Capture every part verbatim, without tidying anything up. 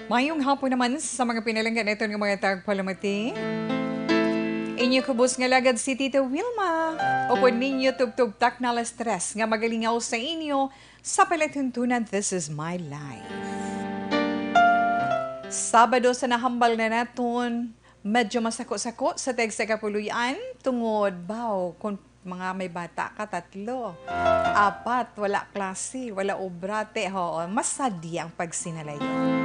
Mayong hapon naman sa mga pinalangga naton nga mga tagpalamati. Inyo kubos nga lagad si Tita Wilma. Upod ninyo tubtob takna alas tres nga magalingaw sa inyo sa palatuntunan This Is My Life. Sabado sa nahambal na naton, medyo masako-sako sa tag sa kapuloy-an tungod baw kung mga may bata ka, tatlo, apat, wala klase, wala obra, te, ho, masadya ang pagsinalayo.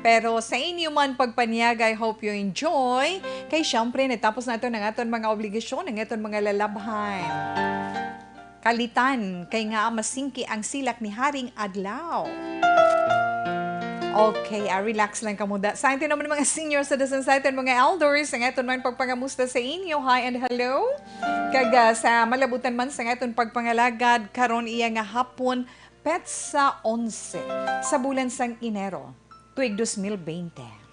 Pero sa inyo man pagpanyag, I hope you enjoy. Kay syempre, natapos naton ang aton mga obligasyon, ang aton mga lalabhan. Kalitan, kay nga masingki ang silak ni Haring Adlaw. Okay, ah, relax lang kamo da. Sa aton naman mga senior citizens, sa aton mga elders, ang aton man pagpangamusta sa inyo, hi and hello. Kag, ah, sa malabutan man sa aton pagpangalagad, karon iya nga hapon, petsa onse sa bulan sang Enero, tuig dos mil bente.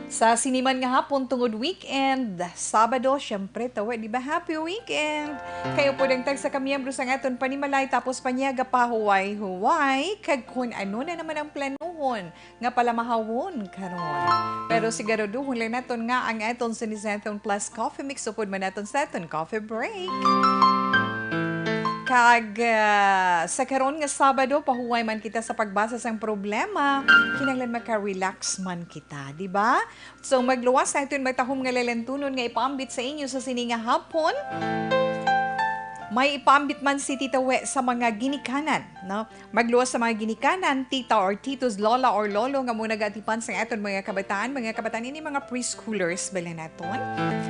Sa sini man nga hapon tungod weekend, Sabado, syempre, tawa, di ba? Happy weekend! Kayo po ng tagsa ka miyembro sa aton panimalay, tapos panyag gapahuway-huway, kag kun ano na naman ang planuhon nga palamahawon karon. Pero siguraduhon lang naton nga ang aton sini sa aton Plus Coffee Mix upod man naton sa aton coffee break. Kag, ah, sa karon nga Sabado, pahuway man kita sa pagbasa sang problema, kinahanglan maka-relax man kita, di ba? So, magluwas sa aton matahom nga lalantunon nga ipaambit sa inyo sa sini nga hapon. May ipaambit man si Tita We sa mga ginikanan, no? Magluwas sa mga ginikanan, tita or titos, lola or lolo nga mo nagatipan sa aton mga kabataan, mga kabataan ini mga preschoolers bala naton.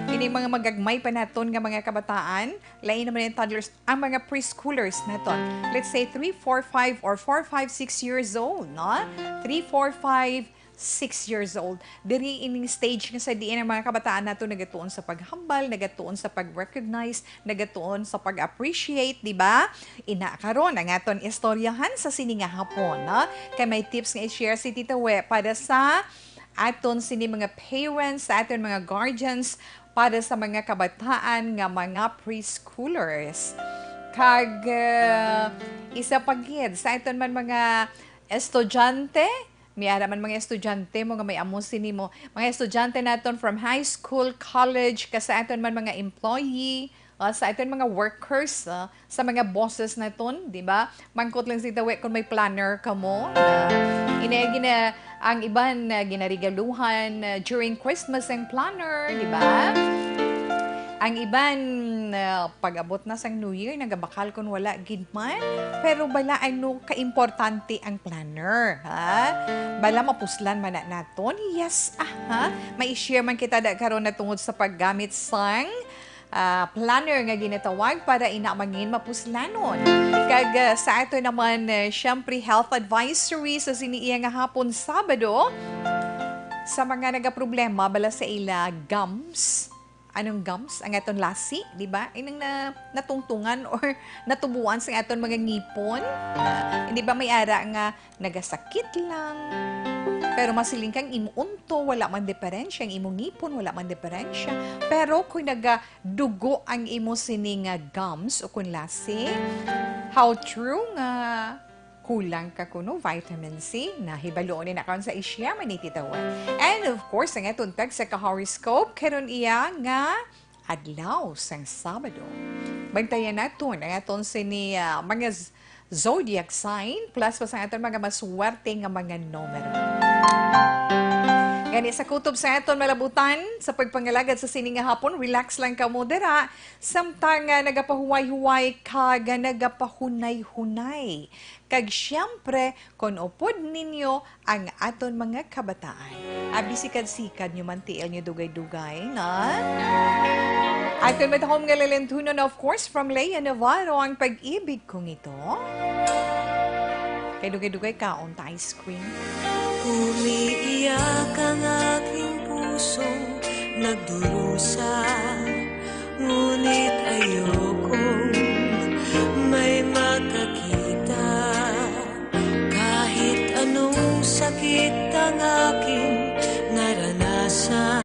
Ini mga magagmay pa naton nga mga kabataan, lain naman yung toddlers, ang mga preschoolers naton. Let's say three, four, five or four, five, six years old, no? Three, four, five, six years old. Diri ining stage nga sa diin ang mga kabataan nato nagatuon sa paghambal, nagatuon sa pag-recognize, nagatuon sa pag-appreciate, di ba? Ina karon ang aton istoryahan sa sini nga hapon, no? Kay may tips nga i-share si Tita We para sa aton sini mga parents, sa aton mga guardians, para sa mga kabataan nga mga preschoolers. Kag, uh, isa pa gid, sa aton man mga estudyante, may ara man mga estudyante mo nga may amo sini mo. Mga estudyante naton from high school, college, kag sa aton man mga employee, uh, sa aton mga workers, uh, sa mga bosses naton, di ba? Mangkot lang si Tita We kung may planner kamo. Uh, ina, gina, ang iban uh, ginarigaluhan uh, during Christmas ang planner, di ba? Ang iban, uh, pag-abot na sang New Year, nagabakal kung wala gid man. Pero bala, ano, kaimportante ang planner, ha? Bala, mapuslan man na naton? Yes, ah, ha? May share man kita da karon na tungod sa paggamit sang ah, planner nga ginatawag para ina mangin mapuslanon. Kag, ah, sa ato naman, eh, syempre, health advisory sa sini iya nga hapon Sabado, sa mga nagaproblema bala sa ila gums. Anong gums? Ang aton lasi, di ba? Inang na, natungtungan or natubuan sa aton mga ngipon. Ah, di ba may ara nga nagasakit lang? Pero masiling kang imo unto, wala man diferensya. Ang imo ngipon, wala man diferensya. Pero kung nagadugo ang imo sini nga gums o kung lasi, how true nga kulang ka kuno vitamin C, nahibaluon ni na karon sa i-share man ni Tita Wen. And of course, ang atong tag sa ka-horoscope, karon iya nga adlaw sang Sabado. Bantayan naton ang aton sini, ah, mga z-, zodiac sign, plus pa sa aton mga maswerte nga mga numero. Gani sa kutob sa aton malabutan, sa pagpangalagad sa sini nga hapon, relax lang kamo dira, samtang, ah, nagapahuway-huway kag nagapahunay-hunay. Kag siyempre, kon upod ninyo ang aton mga kabataan. Abi sikad-sikad nyo man tiil nyo dugay-dugay, na? Aton matahom nga lalantunon, of course, from Lea Navarro, ang Pag-ibig Kong Ito. Kay dugay-dugay kaon ta ice cream. Umiiyak ang aking puso, nagdurusa, ngunit ayokong may makakita. Kahit anong sakit ang aking naranasan.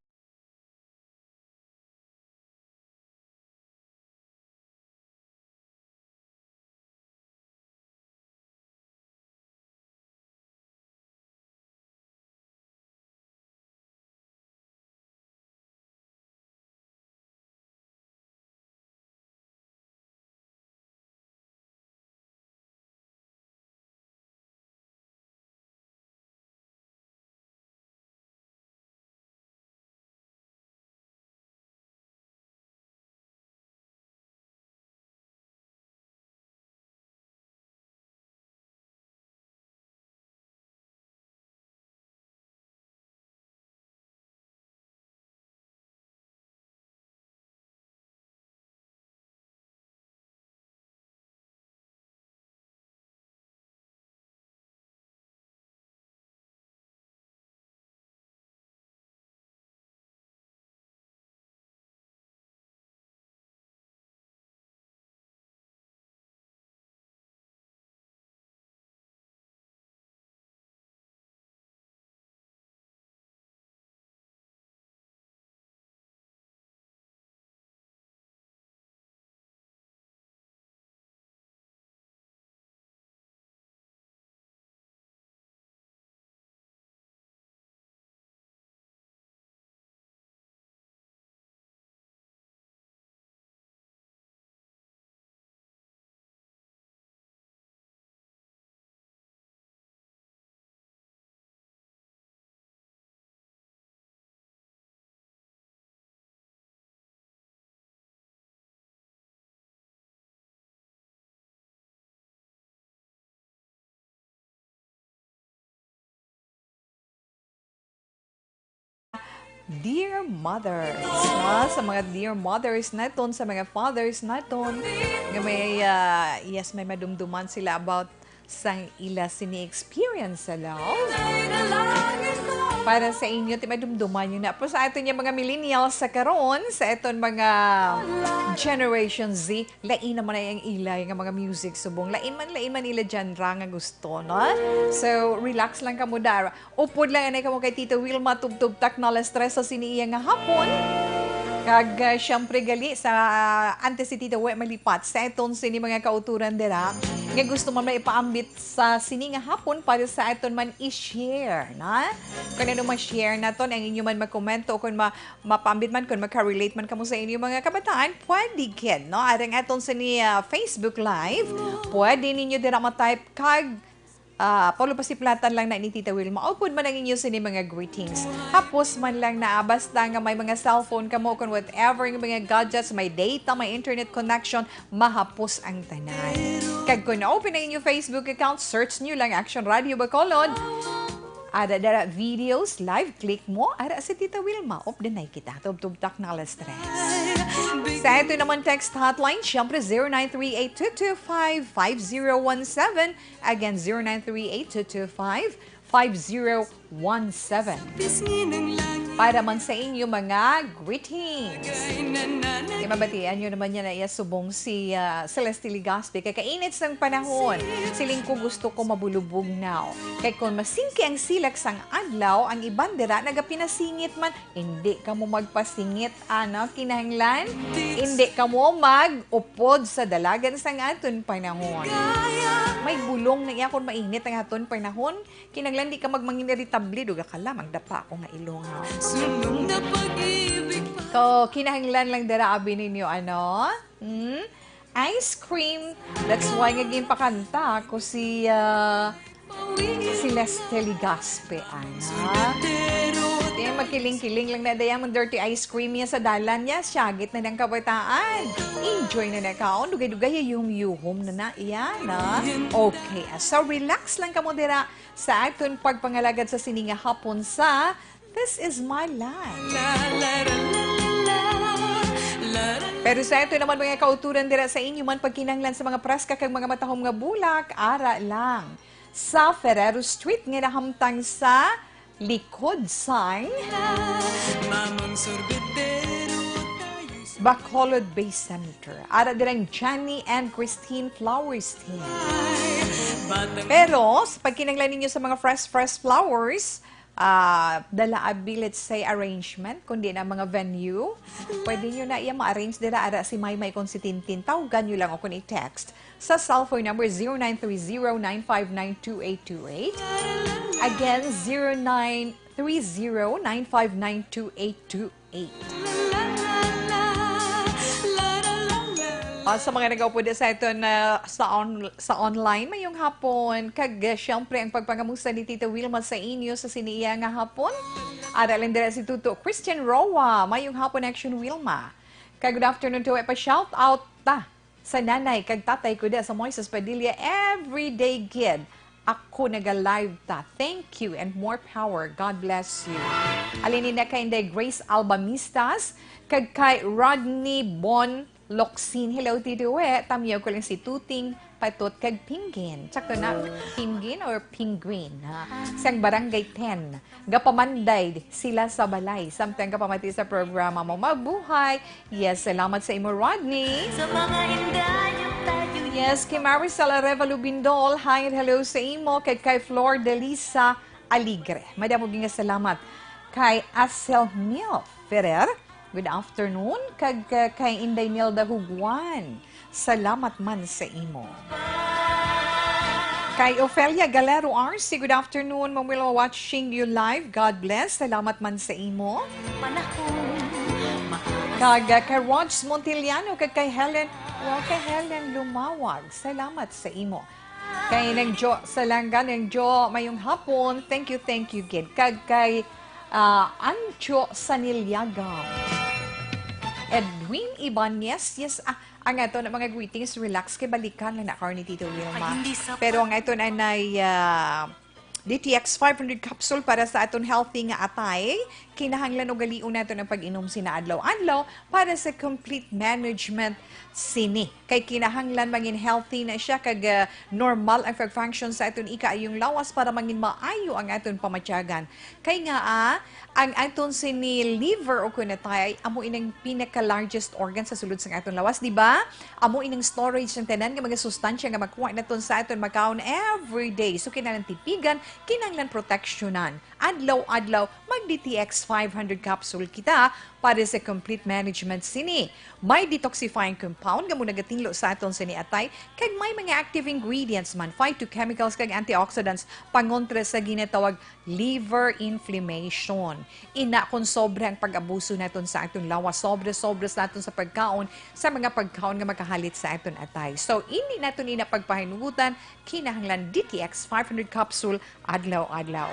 Dear mothers, ha? Sa mga dear mothers naton, sa mga fathers naton, nga may, ah, yes, may madumduman sila about sang ila sini experience sa love. Para sa inyo, ti madumduman nyo na. Pero sa aton nga mga millennials sa karon, sa aton mga Generation Z, lain naman ay ang ilay nga mga music subong. Lain man, lain man ila genre nga gusto, no? So, relax lang kamo, Dara. Upod lang anay kamo kay Tita Wilma, tubtob tak na alas tres sa sini iya nga hapon. Kag, ah, siyempre gali sa, ah, antes si Tita Wi malipat sa aton sini mga kauturan dira, nga gusto man may ipaambit sa sini nga hapon para sa aton man i-share, na? Kung ano ma-share naton, ang inyo man makomento o kung ma-, mapaambit man, kung maka-relate man kamo sa inyo mga kabataan, pwede gid, no? Arang aton sini, ah, Facebook Live, pwede ninyo dira ma-type kag Ah, Paulo Pasiplatan lang na ni Tita Wilma. Upod man ang inyo sini mga greetings. Hapos man lang na, basta nga may mga cellphone kamo, kung whatever nga mga gadgets, may data, may internet connection, mahapos ang tanan. Kag kung open ang inyo Facebook account, search nyo lang Action Radio Bacolod. Ara dara videos, live click mo, ara si Tita Wilma. Updanay kita, tubtub tak na alas tres. Sa ito naman text hotline, siyempre zero nine three eight two two five five zero one seven. Again, zero nine three eight two two five five zero one seven. Para man sa inyo mga greetings. Kay mabatian nyo naman yan na iya subong si, ah, Celeste Legaspi. Kay kainit sang panahon, siling ko gusto ko mabulubog now. Kay kung masingki ang silak sang adlaw, ang iban dira nagapinasingit man. Hindi kamo magpasingit, ano, kinahanglan? Hindi kamo mag-upod sa dalagan sang aton panahon. May bulong na iya kung mainit ang aton panahon. Kinahanglan di ka magmangin irritable, duga ka lamang, dapa ako nga ilong, ha? So, kinahanglan lang dira abi ninyo, ano? Hmm? Ice cream. That's why nga ginpakanta ko si, ah, si Celeste Legaspi, ana. Di, magkiling-kiling lang na dayang dirty ice cream niya sa dalan niya. Siyagit na ng kabataan. Enjoy na na kaon. Dugay-dugay, yuhom-yuhom na na. Iyan, ah. Okay. So, relax lang kamo dira sa aton pagpangalagad sa sini nga hapon sa This is My Life. Pero sa ito naman, mga kauturan dira sa inyo man pagkinahanglan sa mga preska kag mga matahom nga bulak, ara lang. Sa Ferrero Street nga nahamtang sa likod sang Bacolod Bay Center. Ara dirang Johnny and Christine Flowers team. Pero sa pagkinahanglan ninyo sa mga fresh, fresh flowers, ah, dala abi, let's say, arrangement, kundi na mga venue, pwede nyo na iya ma-arrange dira, ara si Maymay kon si Tintin. Tawgan nyo lang o kung i-text sa cellphone number zero nine three zero nine five nine two eight two eight. Again, zero nine three zero nine five nine two eight two eight. Ah, sa mga nagaupod sa aton, ah, sa on-, sa online, mayong hapon. Kag, ah, siyempre, ang pagpangamusta ni Tita Wilma sa inyo sa sini iya nga hapon. Ara lang dira si Tuto Christian Roa. Mayong hapon, Action Wilma. Kag good afternoon to, pa shout out ta sa nanay kag tatay ko da sa Moises Padilla, everyday gid ako naga-live ta. Thank you and more power. God bless you. Alin ni na kay Inday Grace Albamistas, kag kay Rodney Bon Loksin. Hello, Tito We. Tamiyaw ko lang si Tuting, Patot, kag Pinggin. Sakto na, Pinggin or Pinguin, ha? Sang Barangay ten. Gapamanday sila sa balay, samtang gapamati sa programa mo. Mabuhay! Yes, salamat sa imo, Rodney. Sa mga indayo tayo. Yes, kay Maricel Arevalo Bindol, hi and hello sa imo. Kay, kay Flor Delisa Aligre. Madamo gyud nga salamat. Kay Asel Mil Ferrer, good afternoon. Kag, uh, kay Inday Nilda Huguan. Salamat man sa imo. Kay Ofelia Galero R C, good afternoon, Ma'am Wilma, watching you live. God bless. Salamat man sa imo. Kag, uh, kay Rods Montiliano, kag kay Helen, well, kay Helen Lumawag. Salamat sa imo. Kay Neng Jo Salanga, Neng Jo, mayong hapon. Thank you, thank you, gid. Kag kay, ah, Ancho Saniliaga. Edwin Ibanez, yes, ah, ang ato na mga greetings, relax kay balikan lang na karon ni Tito Wilma. Ay, hindi sa Pero ang ato na nay, ah, D T X five hundred capsule para sa aton healthy nga atay. Kinahanglan ugalion naton ang pag-inom sina adlaw-adlaw para sa complete management sini. Kay kinahanglan mangin healthy na siya kag, ah, normal ang pag-function sa aton ikaayong lawas para mangin maayo ang aton pamatyagan. Kay nga, ah, ang aton sini liver o kun atay, amo inang pinaka-largest organ sa sulod sang aton lawas, di ba? Amo inang storage sang tanan nga mga sustansya nga makuha naton sa aton makaon every day. So, kinahanglan tipigan, kinahanglan proteksyonan. Adlaw-adlaw, mag D T X five hundred capsule kita para sa complete management sini. May detoxifying compound nga mo nagatinlo sa aton sini atay, kag may mga active ingredients man, phytochemicals kag antioxidants pangontra sa ginatawag liver inflammation. Ina, kung sobra ang pag-abuso naton sa aton lawas, sobra-sobra sa aton sa pagkaon, sa mga pagkaon nga makahalit sa aton atay. So, hindi naton ina pagpahinugutan, kinahanglan D T X five hundred capsule adlaw-adlaw.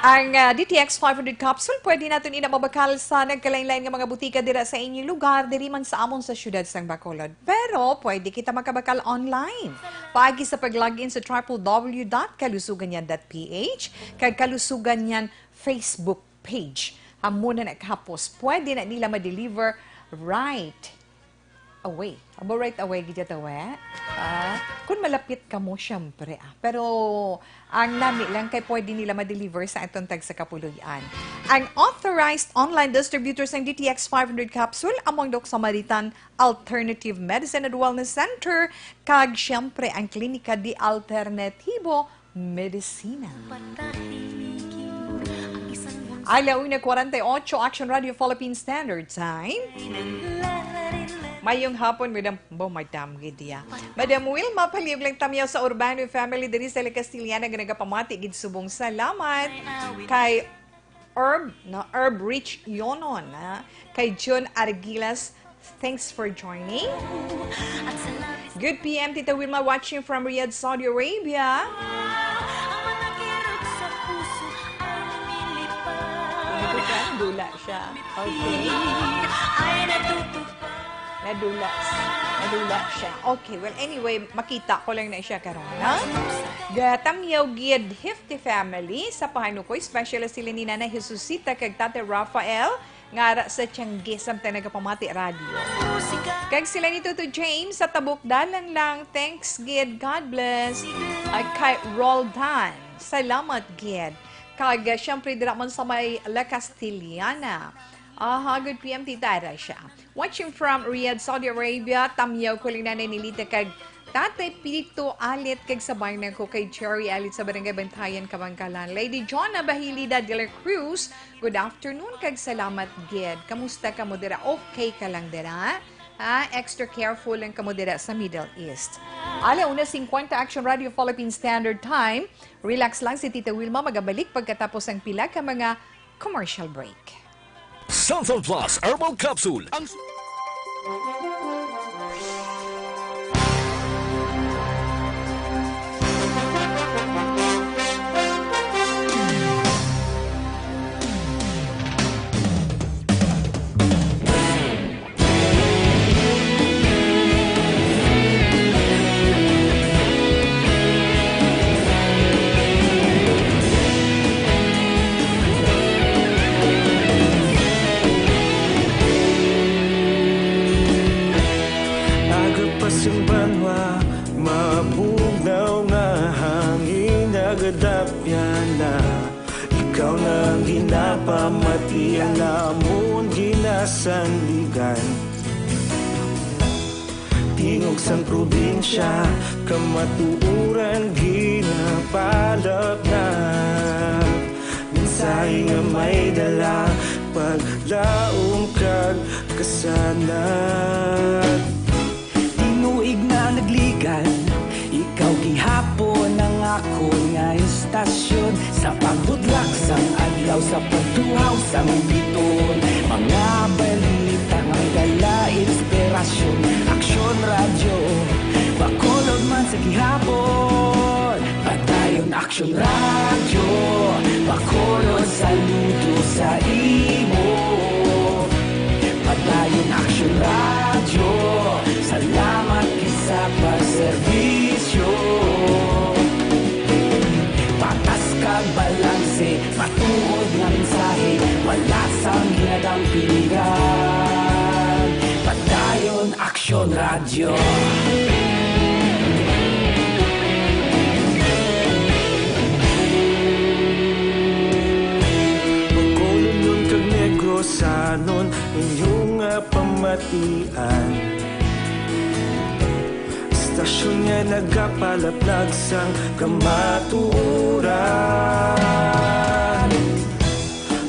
Ang, ah, D T X five hundred capsule, pwede naton ina mabakal sa nagkalain-lain nga mga butika dira sa inyong lugar, diri man sa amon sa siyudad sang Bacolod. Pero pwede kita makabakal online. Paagi sa pag-log in sa triple W dot kalusugan yan dot P H kag Kalusugan Yan Facebook page. Amo na nakahapos. Pwede na nila ma-deliver right away. Abo right away, gid to, eh. Ah, kung malapit ka mo, syempre, ah. Pero ang nami lang kay pwede nila ma-deliver sa aton tag sa kapuloy-an. Ang authorized online distributor sang D T X five hundred capsule, among Doc Samaritan Alternative Medicine and Wellness Center, kag syempre ang Klinika de Alternativo Medicina. Ala una kwarenta y ocho, Action Radio Philippine Standard Time. Mayong hapon, Madam. Bo, Madam, gid iya. Madam Wilma, palihog lang tamyaw sa Urbano family diri sa La Castellana nga nagapamati gid subong salamat kay Herb, no? Herb Rich Yonon, ha? Kay Jun Argilas, thanks for joining. Good P M, Tita Wilma, watching from Riyadh, Saudi Arabia. Ano to siya? Nadula siya. Okay. Nadula. Nadula siya. Okay, well, anyway, makita ko lang na siya karon, no? Gatamyaw gid Hifty family sa Pahanukoy, special sila ni Nanay Jesusita kag Tate Rafael, nga ara sa Tiangge, samtang nagapamati radyo. Kag sila ni Tuto James sa Tabuk Dalang lang. Thanks gid. God bless. Ay, kay Roldan. Salamat gid. Kag, ah, syempre, dira man sa may La Castellana. Aha, good P M, Tita, ara siya. Watching from Riyadh, Saudi Arabia, tamyaw ko lang Nanay Nilita kag Tatay Pito Alit kag sa bangnan ko kay Cherry Alit sa Barangay Bantayan, Kabankalan. Lady Jonna Bahilida de la Cruz, good afternoon kag salamat gid. Kamusta kamo dira? Okay ka lang dira? Ha? Extra careful lang kamo dira sa Middle East. Ala una singkwenta, Action Radio Philippine Standard Time. Relax lang si Tita Wilma, magabalik pagkatapos ang pila ka mga commercial break. Sansan Plus Herbal Capsule. Ang Agapas ang banwa, mabugnaw nga hangin, nagadapyan na. Ikaw na ang ginapamati, ang amon ginasandigan. Tingog sang probinsya, kamatuoran ginapalapnap. Mensahe nga may dala, paglaom kag kasanag. Tinuig na nagligan, ikaw gihapon ang akon nga istasyon. Sa pagbudlak sang adlaw, sa pagtuhaw sang biton, mga balita nga dala inspirasyon. Aksyon Radyo, Bacolod man sa gihapon. Padayon Aksyon Radyo, Bacolod, saludo sa imo. Padayon Aksyon Radyo, salamat gid sa pagserbisyo. Pilihan, Padayon Aksyon Radyo. Bacolodnon kag Negrosanon, inyo nga pamatian. Estasyon nga nagapalaplag sang kamatuoran.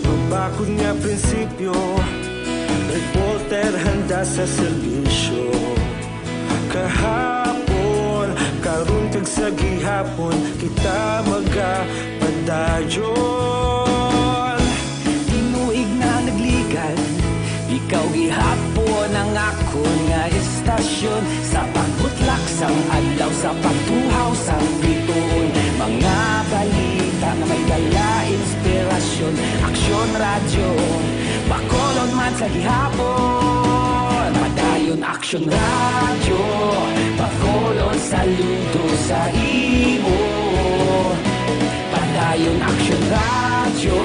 Mabakod nga prinsipyo, reporter handa sa serbisyo. Kahapon, karon kag sa gihapon, kita magapadayon. Tinuig na nagligad, ikaw gihapon ang akon nga estasyon. Sa pagbutlak sang adlaw, sa pagtuhaw sang bituon, mga balita nga may dala inspirasyon. Aksyon Radyo, Bacolod man sa gihapon. Padayon Aksyon Radyo, Bacolod, saludo sa imo. Padayon Aksyon Radyo,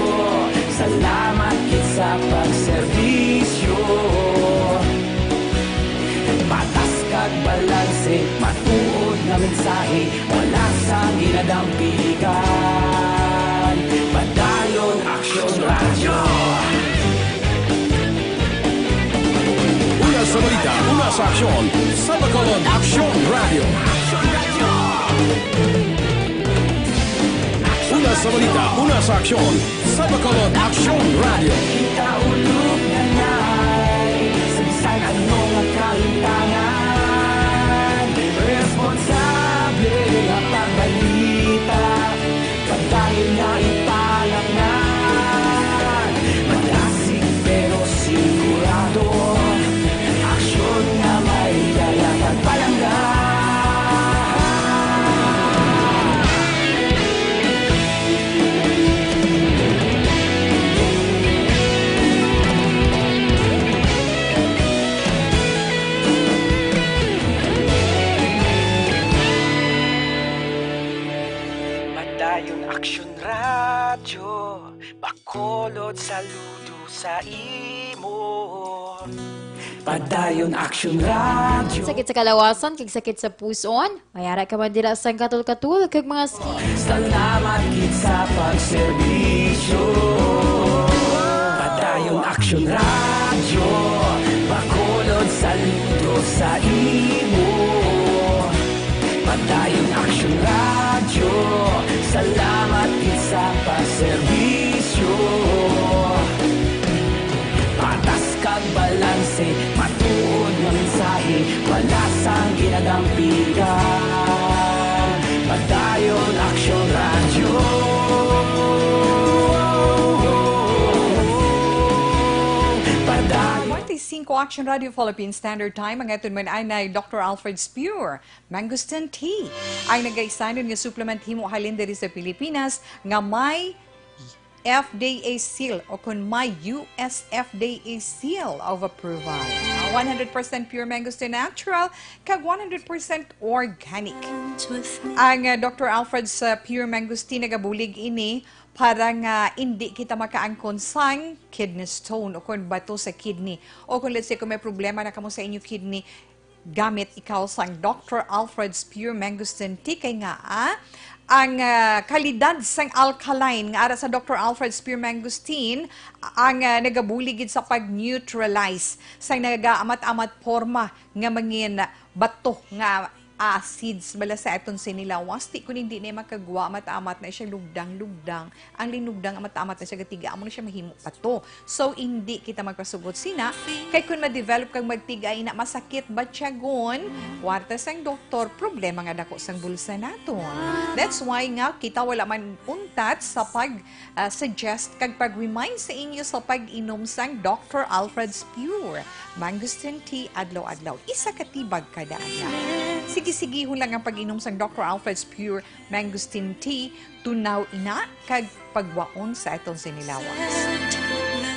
salamat gid sa pagserbisyo. Patas kag balanse, matuod nga mensahe, wala sang ginadampigan. Padayon Aksyon Radyo. Una sa balita, una sa aksyon, sa Bacolod Aksyon Radyo. Una sa balita, una sa aksyon, sa Bacolod Aksyon Radyo. Kita ulog na nay, sa bisan ano nga kahitangan, responsable nga pagbalita, padayon nga ipalangnan. Madasig pero sigurado, aksyon nga may dala kag palangga. Padayon Aksyon Radyo, Bacolod, saludo sa imo. Padayon Aksyon Radyo. Sakit sa kalawasan kag sakit sa puson, may ara ka man dira sang katul-katul kag mga skin. Salamat gid sa pagserbisyo. Padayon Aksyon Radyo, Bacolod, saludo sa imo. Padayon Aksyon Radyo, salamat gid sa pagserbisyo. Patas kag balanse, matuod nga mensahe, wala sang ginadampigan. Padayon Aksyon Radyo. Padayon. Forty-five Action Radio Philippine Standard Time. Ang aton man ay nay Doctor Alfred Spear Mangosteen Tea, ang nagaisanon nga supplement himo halin diri sa Pilipinas nga may F D A seal o kon may U S F D A seal of approval. One hundred percent pure mangosteen natural kag one hundred percent organic. Ang, uh, Doctor Alfred's, uh, Pure Mangosteen nagabulig ini para nga indi kita makaangkon sang kidney stone o kon bato sa kidney. O kung, let's say, kung may problema na kamo sa inyo kidney, gamit ikaw sang Doctor Alfred's Pure Mangosteen Tea kay nga, ah, ang, ah, kalidad sang alkaline nga ara sa Doctor Alfred's Pure Mangosteen ang, ah, nagabulig gid sa pag-neutralize sang nagaamat-amat porma nga mangin bato nga acids bala sa aton sinilawas. Ti kun hindi na makagwa, amat-amat na siya lugdang-lugdang. Ang linugdang, amat-amat na siya gatiga, amo na siya mahimo bato. So, hindi kita magpasugot sina, kay kun ma-develop kag magtiga ina, masakit batyagon, kwarta sang doktor, problema nga dako sang bulsa naton. That's why nga kita wala man untat sa pag, ah, suggest kag pag-remind sa inyo sa pag-inom sang Doctor Alfred's Pure Mangosteen Tea adlaw-adlaw, isa ka tibag kada adlaw. Sige-sigihon lang ang pag-inom sang Doctor Alfred's Pure Mangosteen Tea, tunaw ina kag pagwaon sa aton sinilawas.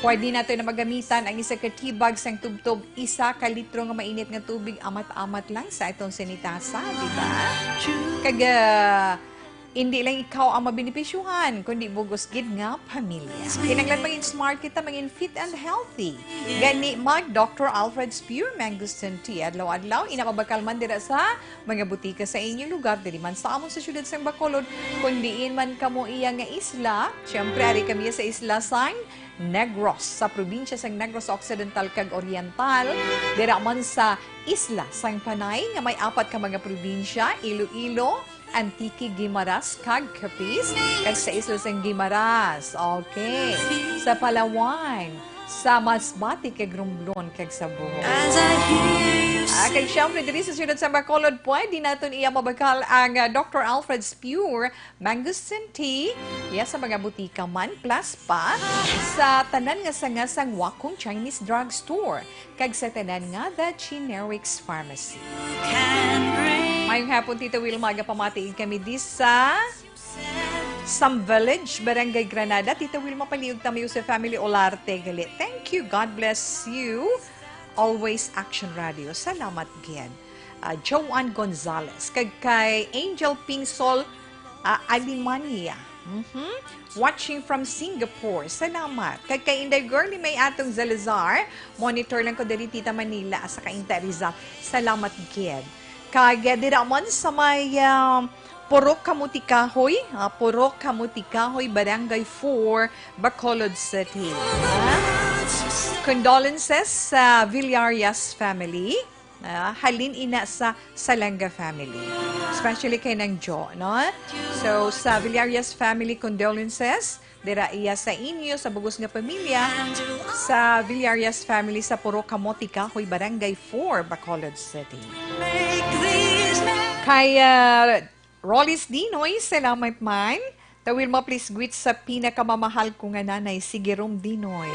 Pwede nato na magamitan ang isa ka tibag sang tubtob isa ka litro nga mainit nga tubig, amat-amat lang sa aton sinitasa, di ba? Kag, ah, Indi lang ikaw ang mabenepisyuhan, kundi bugos gid nga pamilya. Kinahanglan mangin smart kita, mangin fit and healthy. Gani mag Doctor Alfred's Pure Mangosteen Tea adlaw-adlaw. Ina mabakal man dira sa mga butika sa inyong lugar, diri man sa amon sa siyudad sang Bacolod, kun diin man kamo iya nga isla. Siyempre, ari kami sa isla sang Negros, sa probinsya sang Negros Occidental kag Oriental. Dira man sa isla sang Panay nga may apat ka mga probinsya, Iloilo, Antique, Guimaras, kag Capiz, kag sa isla sang Guimaras. Okay. Sa Palawan, sa Masbate, kag Romblon, kag sa Bohol. Ah, kag syempre, diri sa siyudad sa Bacolod, pwede naton iya mabakal ang, ah, Doctor Alfred's Pure Mangosteen Tea. Iya sa mga butika man, plus pa sa tanan nga sanga sang Wakong Chinese Drugstore kag sa tanan nga The Generics Pharmacy. Mayong hapon, Tita Wilma. Nagapamati kami di sa Sam Village, Barangay Granada. Tita Wilma, palihog ta may sa family Olarte gali. Thank you. God bless you. Always Action Radio. Salamat gid. Ah, Joanne Gonzalez. Kag kay Angel Pingsol, ah, Alemania. Mhm. Watching from Singapore. Salamat. Kag kay Inday Girlie May Atong Zalazar, monitor lang ko diri, Tita, Manila, sa Cainta, Rizal. Salamat gid. Kag, eh, dira man sa may, ah, Purok Kamuti Kahoy, ah, Purok Kamuti Kahoy, Barangay four, Bacolod City. Ah, condolences sa Villarias family. Ah, halin ina sa Salanga family. Especially kay Nang Jo, no? So, sa Villarias family, condolences. Dira iya sa inyo, sa bugos nga pamilya, sa Villarias family sa Purok Kamote Kahoy, Barangay four, Bacolod City. Kay, ah, Rollis Dinoy, salamat man. Tawil mo, please greet sa pinakamamahal ko nga nanay, si Girom Dinoy.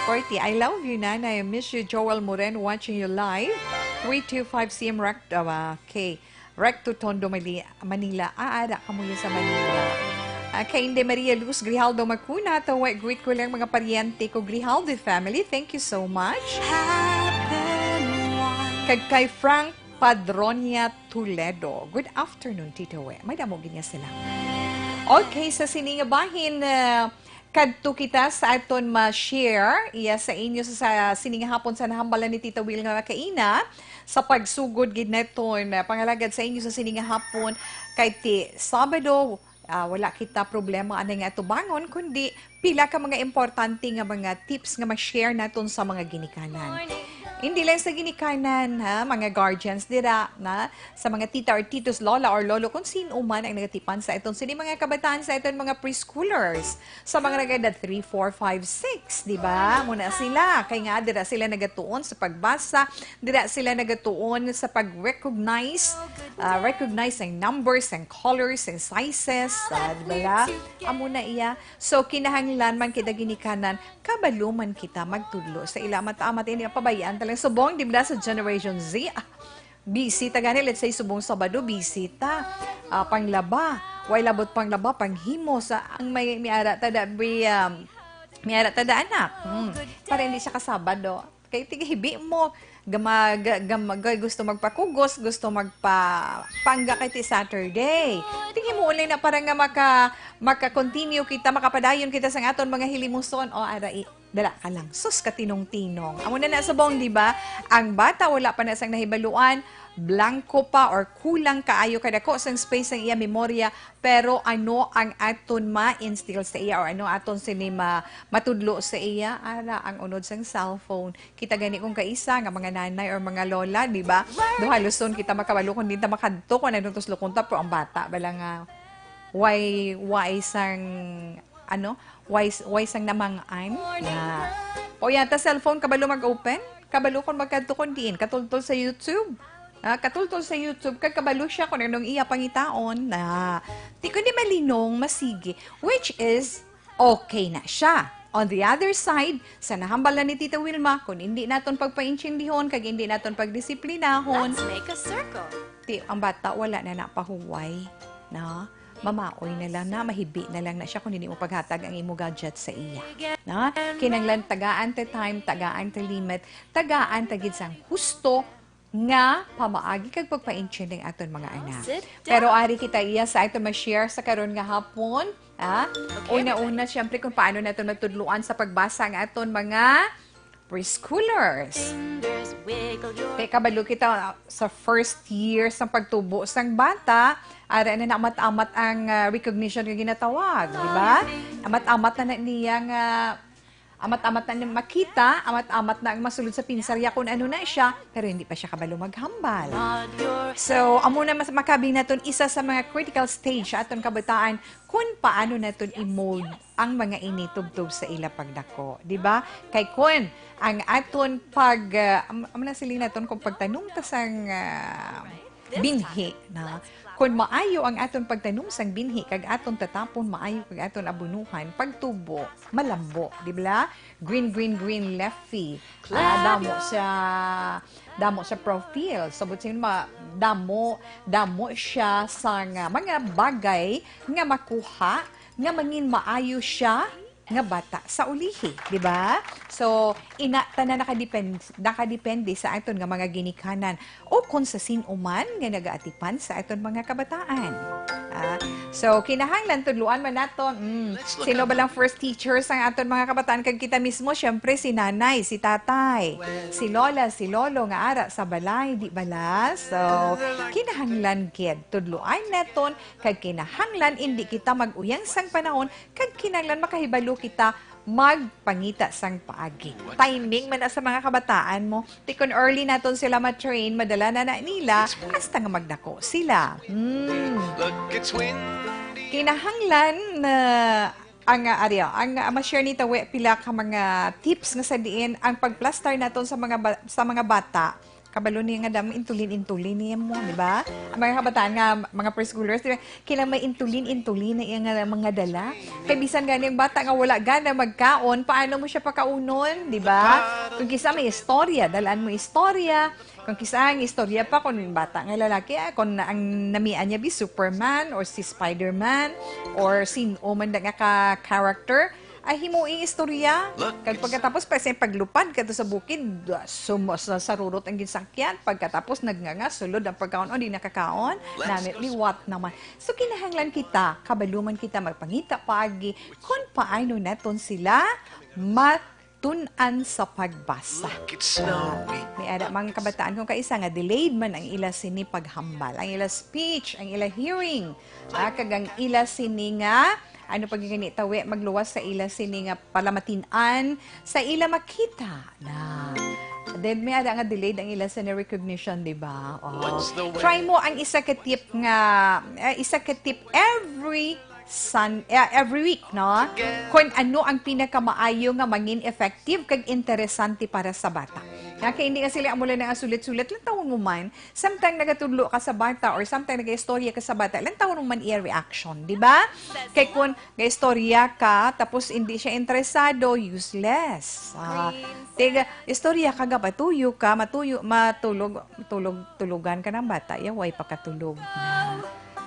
Forty, I love you, nanay. I miss you, Joel Moren, watching you live. Three two five C M Rec-, ah, okay. Recto Tondo, Mali-, Manila. Ah, ara ka mo yun sa Manila. Ah, kay Inday Maria Luz Grijaldo Macuna, tawa, greet ko lang mga paryente ko, Grijaldo family. Thank you so much. Kag kay Frank Padronia Toledo. Good afternoon, Tito We. May damo gid nga sila. Okay, sa sini nga bahin, ah, kadto kita sa aton ma-share, iya sa inyo sa, sa sini nga hapon sa nahambalan ni Tita Will nga kaina, sa pagsugod gid naton, ah, pangalagad sa inyo sa sini nga hapon, kay ti Sabado, ah, wala kita problema anay nga atubangon, kundi pila ka mga importante nga mga tips nga ma-share naton sa mga ginikanan. Hindi lang sa ginikanan, ha, mga guardians dira, na, sa mga tita or titos, lola or lolo, kung sino man ang nagatipan sa aton, sini mga kabataan sa aton, mga preschoolers, sa mga nagada three, four, five, six, di ba? Muna sila, kay nga dira sila nagatuon sa pagbasa, dira sila nagatuon sa pag-recognize, ah, recognize ang numbers, ang colors, ang sizes, ah, di ba? Amo na iya. So, kinahanglan man kita ginikanan, kabalo man kita magtudlo sa ila. Mata-mata ini ang pabayaan talaga. Subong, di ba, sa Generation Z? Ah, busy ta gani, let's say, subong Sabado, busy ta. Ah, panglaba. Way labot panglaba, panghimo sa ang may, may ara ta da, bi, um, may ara ta da anak. Hmm. Para hindi siya kasabado. Kay tigahibi mo, gama-, ga-, gama-, ga-, gusto magpakugos, gusto magpa-, pangga kay ti Saturday. Tingin mo ulit na para nga maka-, maka-continue kita, makapadayon kita sa aton mga hilimuson. O, ara, i-, dala ka lang. Sus, katinong-tinong. Amo na na subong, di ba? Ang bata, wala pa na sang nahibaluan, blanco pa or kulang kaayo kadako sang space ang iya memorya, pero ano ang aton ma-instill sa iya or ano aton sini ma-, matudlo sa iya? Ara, ang unod sang cellphone. Kita gani kung kaisa nga mga nanay or mga lola, di ba? Do haluson kita makabalo kung di ta makadto kung anong tuslukon ta, pero ang bata bala nga way, way sang, ano, way, way sang namang-an. Na. O yata cellphone, kabalo mag-open? Kabalo kung magkadto kung diin? Katultol sa YouTube? Ah, katultol sa YouTube, kag kabalo siya kung anong iya pangitaon. Na. Di ko di malinong, masigi. Which is, okay na siya. On the other side, sa nahambalan ni Tita Wilma, kung hindi naton pagpaintindihon kag hindi naton pagdisiplinaon, let's make a circle. Ti, ang bata wala na napahuway, no? Mamaoy na lang na, mahibi na lang na siya kung hindi mo paghatag ang imo gadget sa iya. No? Kinanglan tagaan ta time, tagaan ta limit, tagaan ta gid sang husto, nga pamaagi kag pagpaintindi ang aton mga anak. Pero ari kita iya sa aton ma-share sa karon nga hapon, ah? Una-una, siyempre, kung paano naton matudloan sa pagbasa ang aton mga preschoolers. Kay kabalo kita, ah, sa first year sang pagtubo sang bata, ara na naamat-amat ang, ah, recognition nga ginatawag, di ba? Amat-amat na, na niya nga amat-amat na niya makita, amat-amat na ang masulod sa pinsarya kung ano na siya, pero hindi pa siya kabalo maghambal. So, amo na mas makabi naton isa sa mga critical stage sa aton kabataan kung paano naton i-mold ang mga ini tubtob sa ila pagdako, di ba? Kay kun ang aton pag, ah, am-, amo na siling naton kung pagtanom ta sang, ah, binhi na. Kon maayo ang aton pagtanom sang binhi kag aton tatapon maayo kag aton abunuhan, pagtubo, malambo, di ba? Green, green, green, leafy. Ah, damo siya, damo siya profile. Sabot sing ma-, damo, damo siya sang mga bagay nga makuha nga mangin maayo siya nga bata sa ulihi, di ba? So, ina, tanan nakadepend-, nakadepende sa aton nga mga ginikanan o kon sa sin-o man nga nagaatipan sa aton mga kabataan. Ah, so, kinahanglan tudloan man naton, mm, sino ba lang first teachers ang aton mga kabataan? Kag kita mismo, syempre, si nanay, si tatay, si lola, si lolo nga ara sa balay, di bala? So, kinahanglan gid tudloan naton, kag kinahanglan indi kita mag-uyang sang panahon, kag kinahanglan makahibalo kita magpangita sang paagi. Timing man na sa mga kabataan mo. Ti kon early naton sila ma-train, madala na na nila hasta nga magdako sila. Hmm. Kinahanglan na ang, ah, ari, ang, ah, ma-share ni Tawe pila ka mga tips nga sa diin ang pagplastar naton sa mga ba-, sa mga bata. Kabalo niya nga dam, intulin-intulin niya mo, di ba? Ang mga kabataan nga, mga preschoolers, di ba? Kailangan may intulin-intulin na iya nga mga dala. Kay bisan gani ang bata nga wala gana magkaon, paano mo siya pakaunon, di ba? Kung kisa may istorya, dalaan mo istorya. Kung kisa ang istorya pa, kung bata nga lalaki, ah, kung na, ang namian niya bi Superman or si Spider-Man or sin-o man da nga ka character, ay himo ing istorya. Kag pagkatapos, pa sa paglupad kadto sa bukid, ah, sumo-, sa sarurot ang ginsakyan. Pagkatapos, nagnganga, sulod ang pagkaon, o di nakakaon, nami liwat naman. So, kinahanglan kita, kabaluman kita, magpangita paagi kung paano naton sila matun-an sa pagbasa. Ah, may ara mga kabataan kung kaisa nga delayed man ang ila sini paghambal, ang ila speech, ang ila hearing, ah, kag ang ila sini nga, ano pa gani, tawi, magluwas sa ila sini nga palamatin-an sa ila makita na. Then may ara nga delayed ang ila sini recognition, di ba? Oh. Try mo ang isa ka tip nga, eh, isa ka tip every Sun-, eh, every week, no? Kung ano ang pinakamaayo nga mangin effective kag interesante para sa bata. Nga kay hindi nga sila amo lang nga sulit-sulit, lantawon mo man, samtang nagatudlo ka sa bata or samtang nagaistorya ka sa bata, lantawon mo man iya reaction, di ba? Kay kung gaistorya ka, tapos hindi siya interesado, useless. Ah, tiga, istorya ka, gapatuyo ka, matuyo, matulog, tulog, tulugan ka ng bata, ya, way pakatulog.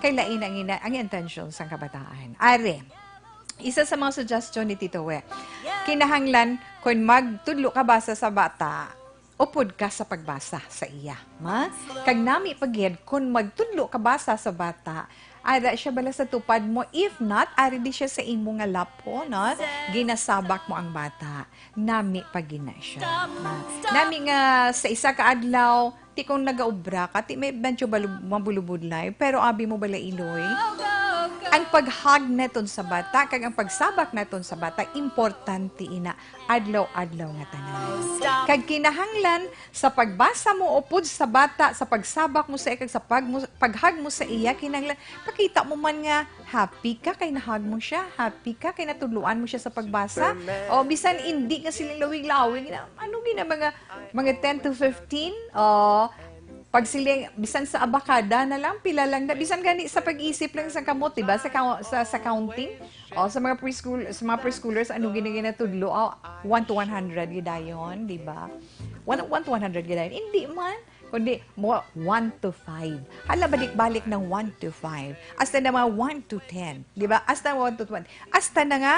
Kay lain ang ina-, ang intensyon sang kabataan. Are, isa sa mga suggestion ni Tito We, kinahanglan, kung magtudlo ka basa sa bata, upod ka sa pagbasa sa iya. Ma? Kag nami pa gid, kung magtudlo ka basa sa bata, ara siya bala sa tupad mo. If not, ari di siya sa imo nga lapo, no? Ginasabak mo ang bata. Nami pa gid na siya. Ma? Nami nga sa isa ka adlaw, ti kung nagaobra ka, ti may medyo balu-, mabulubudlay, pero abi mo bala, Iloy, ang pag-hug naton sa bata, kag ang pagsabak naton sa bata, importante ina, adlaw-adlaw nga tanan. Kag kinahanglan sa pagbasa mo upod sa bata, sa pagsabak mo sa iya, kag sa pag-, mo, pag-hug mo sa iya, kinahanglan pakita mo man nga happy ka kay na-hug mo siya, happy ka kay natudloan mo siya sa pagbasa. O bisan indi nga sila lawig-lawig na, ano gina mga, mga ten to fifteen? O, pag sila, bisan sa abakada na lang, pila lang na, bisan gani sa pag-isip lang sa kamot, di ba? Sa, ka-, sa, sa counting. O, sa mga preschool, sa mga preschoolers, ano gina-, ginatudlo? O, one to one hundred gidayon, di ba? One, one to one hundred gidayon. Hindi man. Kundi mo, one to five. Hala, balik-balik ng one to five. Hasta na mga one to ten. Di ba? Hasta one to twenty. Hasta na nga,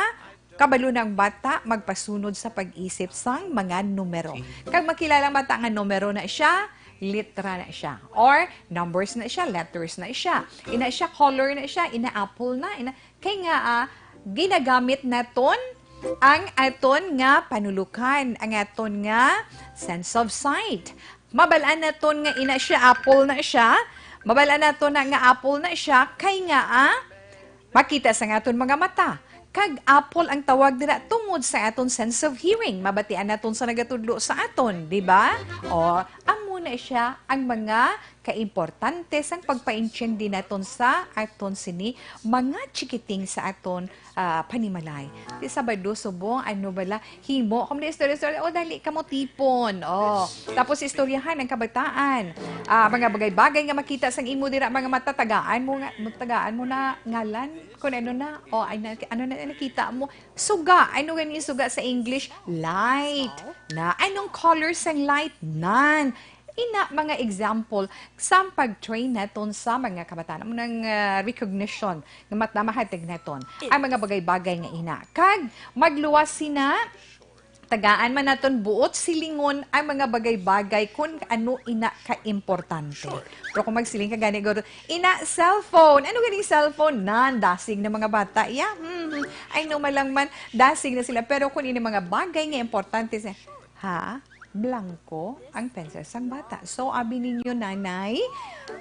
Kabalo na ang bata magpasunod sa pag-isip sang mga numero. Kag makilala ang bata nga numero na siya, litra na siya. Or numbers na siya, letters na siya. Ina siya, color na siya, ina apple na, ina. Kay nga, ah, ginagamit naton ang aton nga panulukan, ang aton nga sense of sight. Mabal-an naton nga ina siya, apple na siya. Mabal-an naton na nga apple na siya, kay nga, ah, makita sa nga aton mga mata. Kag apple ang tawag dira tungod sa aton sense of hearing. Mabatian naton sa nagatudlo sa aton, di ba? O, amo na siya ang mga kaimportante sang pagpaintindi naton sa aton sini mga chikiting sa aton, ah, panimalay. Di Sabado, subong, ano bala, himo, kung di istorya-istorya, o, dali ka mo tipon. O, tapos istoryahan ang kabataan. Ah, mga bagay-bagay nga makita sang imo dira, mga mata, tagaan mo nga, tagaan mo na ngalan, kung ano na, o, ay, na, ano na nakita mo. Suga, ano gani suga sa English? Light. Na, anong color sang light? Nan. Ina, mga example, sa pag-train naton sa mga kabataan, amo nang, ah, recognition nga mat-, mahatag naton ang mga bagay-bagay nga ina. Kag magluwas sina, tagaan man naton buot silingon ang mga bagay-bagay kung ano ina ka-importante. Pero kung magsiling ka gani, guro, ina, cellphone. Ano ganing cellphone? Nan, dasig na mga bata. Yeah, hmm, hmm. Ay, no, malang man, dasig na sila. Pero kung ini mga bagay nga importante sa, ha? Blanco ang pensar sang bata. So, abi ninyo, nanay,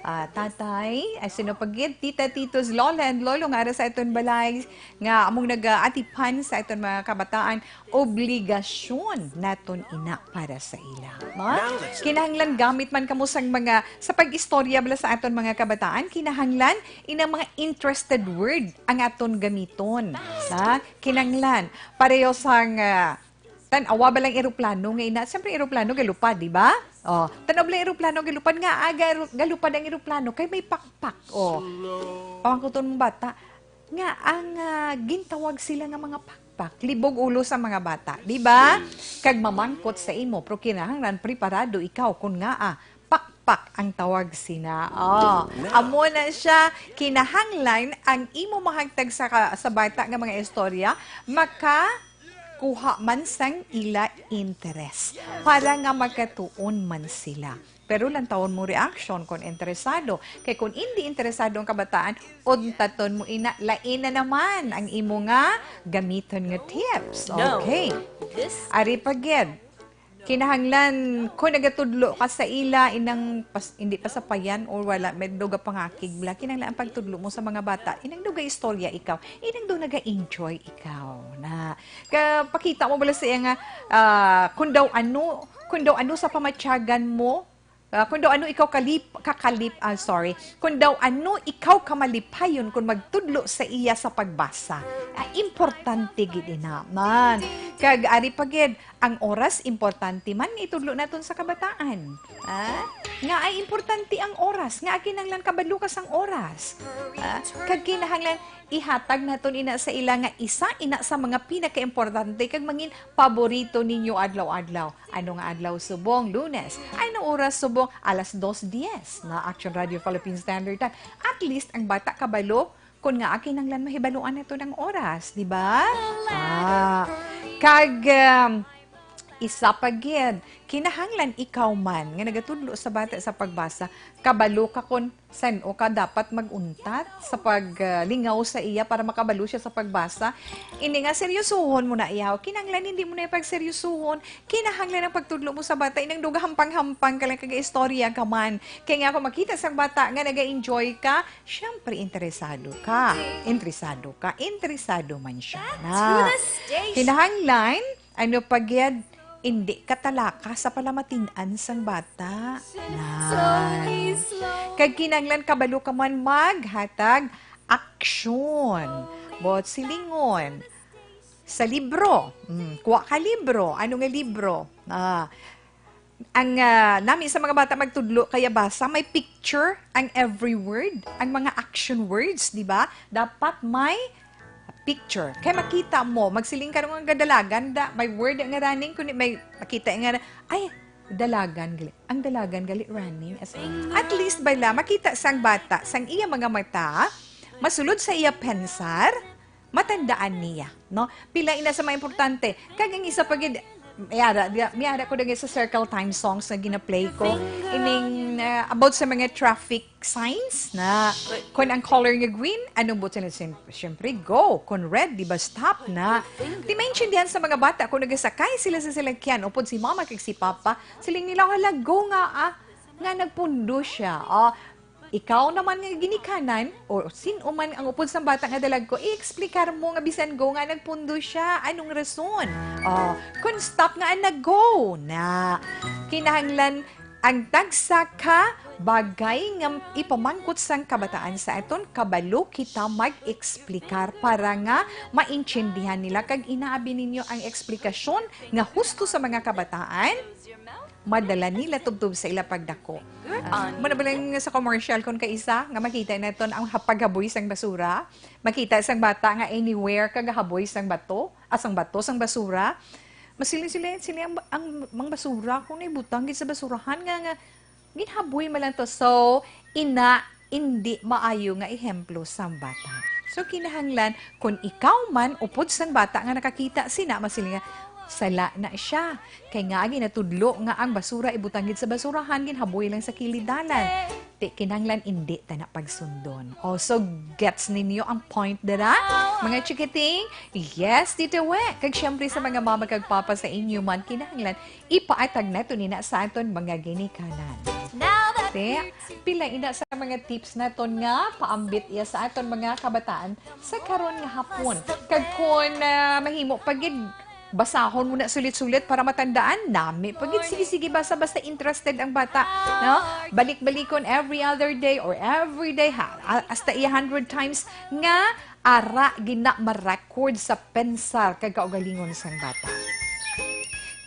ah, tatay, ay sino pa gid, tita, titos, lola, and lolo nga ara sa aton balay, nga among nagaatipan sa aton mga kabataan, obligasyon naton ina para sa ila. Ma? Kinahanglan gamit man kamo sang mga, sa pag-istorya bala sa aton mga kabataan, kinahanglan inang mga interested word ang aton gamiton. Ha? Kinahanglan. Pareho sang, ah, Tan-awa ba lang eroplano nga ina? Siyempre, eroplano galupad, di ba? Oh, tan-aw ba lang eroplano galupad nga, ah, garu-, galupad ang eroplano kay may pakpak. Oh. Pamangkuton mong bata nga ang, ah, gintawag sila nga mga pakpak, libog ulo sa mga bata, di ba? Kag mamangkot sa imo, pero kinahanglan preparado ikaw kun nga, ah, pakpak ang tawag sina. Oh, amo na siya. Kinahanglan ang imo mahagtag sa ka-, sa bata nga mga istorya maka kuha man sang ila interes para nga magkatuon man sila. Pero lantawon mo reaksyon kon interesado. Kay kon indi interesado ang kabataan, untaton mo ina, lain na naman ang imo nga gamiton nga tips. Okay. Ari pa gid. Kinahanglan, kung nagatudlo ka sa ila, inang pas-, hindi pasapayan or wala, may daw gapangakig bala, kinahanglan ang pagtudlo mo sa mga bata, inang daw ga-istorya ikaw, inang daw naga-enjoy ikaw na. Ka-, pakita mo bala sa iya nga, ah, kung daw ano, kung daw ano sa pamatyagan mo, ah, kung daw ano ikaw kalip-, kakalip-, ah, sorry, kung daw ano ikaw kamalipayon kung magtudlo sa iya sa pagbasa. Ah, importante gid ina man. Kag ari pa gid, ang oras importante man nga itudlo naton sa kabataan. Ah? Nga ay importante ang oras, nga kinahanglan kabalo ka sang oras. Ah? Kag kinahanglan ihatag naton ina sa ila nga isa ina sa mga pinakaimportante kag mangin paborito ninyo adlaw-adlaw. Ano nga adlaw subong? Lunes. Ano oras subong? Alas dos dies na Action Radio Philippine Standard Time. At least ang bata kabalo kun nga kinahanglan mahibaluan naton ang oras, di ba? Ah, kag, um, isa pa gid, kinahanglan ikaw man nga nagatudlo sa bata sa pagbasa, kabalo ka kon san-o ka dapat mag-untat sa pag, ah, lingaw sa iya para makabalo siya sa pagbasa. Ini nga seryosohon mo na iya, kinahanglan hindi mo na pagseryosohon. Kinahanglan ang pagtudlo mo sa bata, inang daw gahampang-hampang ka lang kag istorya ka man. Kay nga kung makita sang bata nga naga-enjoy ka, syempre interesado ka. Interesado ka, interesado man siya na. Kinahanglan, ano pa gid, hindi ka talaka sa palamatin-an sang bata. Nan. Kag kinahanglan kabalo ka man maghatag aksyon. Buot silingon. Sa libro. Hmm, kuha ka libro. Ano nga libro? Ah, ang, ah, nami sa mga bata magtudlo, kaya basa, may picture ang every word, ang mga action words, di ba? Dapat may picture. Kay makita mo, magsiling ka nga dalagan, da, may word nga running, kundi may makita nga, ay, dalagan gali. Ang dalagan gali running. As, at least, bala, makita sang bata, sang iya mga mata, masulod sa iya pensar, matandaan niya, no? Pila ina sa mga importante. Kag ang isa pa gid, may ara, di, may ara ko dagi sa Circle Time songs nga gina-play ko. Ining, ah, about sa mga traffic signs na kung ang color nga green, anong buot sila? Siyem-, siyempre, go. Kung red, di ba, stop na. Di maintindihan sa mga bata kung nagasakay sila sa salakyan, upod si mama kag si papa, siling nila, "Hala, go nga, ah, nga nagpundo siya." Oh, ikaw naman nga ginikanan, o sin-o man ang upod sang bata nga dalagko, i-explicar mo nga bisan go nga nagpundo siya. Anong rason? Oh, kung stop nga, ana, go na. Kinahanglan ang tagsa ka bagay nga ipamangkot sang kabataan sa aton, kabalo kita mag-explicar para nga maintindihan nila, kag inaabi ninyo ang eksplikasyon nga husto sa mga kabataan, madala nila tubtob sa ila pagdako. Ah, muna ba lang sa commercial, kung kaisa nga makita naton ang ha-, paghaboy sang basura, makita sang bata nga anywhere ka gahaboy sang bato, ah, sang bato, sang basura, masiling sila, "Sini ang, ang, ang basura ko na ibutang gid sa basurahan nga, nga ginhaboy man lang to." So, ina, indi maayo nga ehemplo sang bata. So, kinahanglan, kung ikaw man, upod sang bata nga nakakita sina, masiling nga, "Sala na siya. Kay nga, ginatudlo nga ang basura ibutang gid sa basurahan, ginhaboy lang sa kilid dalan." Ti, kinahanglan indi ta na pagsundon. Oh, so, gets ninyo ang point dira? Mga chikiting, yes, Tita We. Kag syempre sa mga mama kag papa sa inyo man, kinahanglan ipaatag nato nina sa aton mga ginikanan. Now that Te, we're pila ina sa mga tips naton nga paambit iya sa aton mga kabataan sa karon nga hapon. Kag kun, ah, mahimo pa gid, basahon mo na sulit-sulit para matandaan. Nami pa gid, sige-sige, basta-basta interested ang bata, no? Balik-balikon every other day or every day, ha? A-, hasta iya hundred times nga ara gina ma-record sa pensar kag kaugalingon sang bata.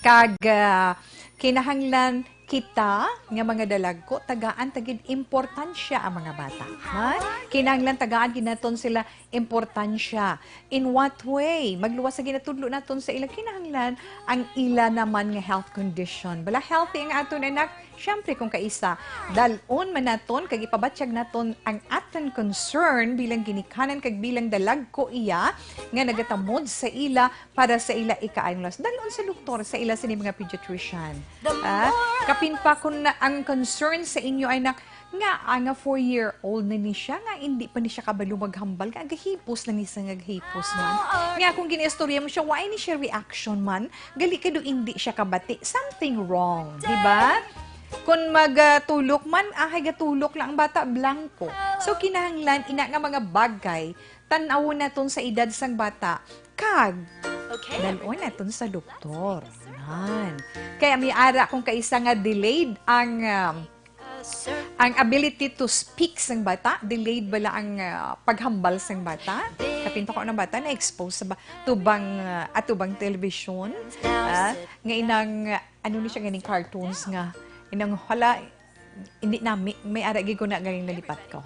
Kag, ah, kinahanglan kita nga mga dalagko, tagaan ta gid importansya ang mga bata. Ha? Kinahanglan tagaan gid naton sila importansya. In what way? Magluwas sa ginatudlo naton sa ila, kinahanglan ang ila naman nga health condition. Bala healthy ang aton anak, syempre kung kaisa, dal-on man naton kag ipabatyag naton ang aton concern bilang ginikanan kag bilang dalagko iya nga nagatamod sa ila para sa ila ikaayong lawas. Dal-on sa doktor, sa ila sini mga pediatrician. Ah, kapin pa kung na ang concern sa inyo ay nak-, nga, ah, nga four-year-old na ni siya, nga hindi pa ni siya kabalo maghambal, nga gahipos lang ni siya, nga gahipos man. Nga kung ginaistorya mo siya, why ni siya reaction man? Gali ka do hindi siya kabati. Something wrong, di ba? Kung mag, ah, tulok man, ahay gatulok lang ang bata, blanco. So, kinahanglan, ina nga mga bagay, tan-awon naton sa edad sang bata, kag Okay, dal-on naton sa doktor. Yan. Kaya may ara kung kaisa nga delayed ang, um, ang ability to speak sang bata, delayed bala ang, ah, paghambal sang bata. Kapinto ko ng bata na-expose sa ba-, tubang, ah, atubang telebisyon, ah, nga inang, ah, ano ni siya ganing cartoons nga, inang hala, hindi nami, may ara gid ko na galing nalipat ko.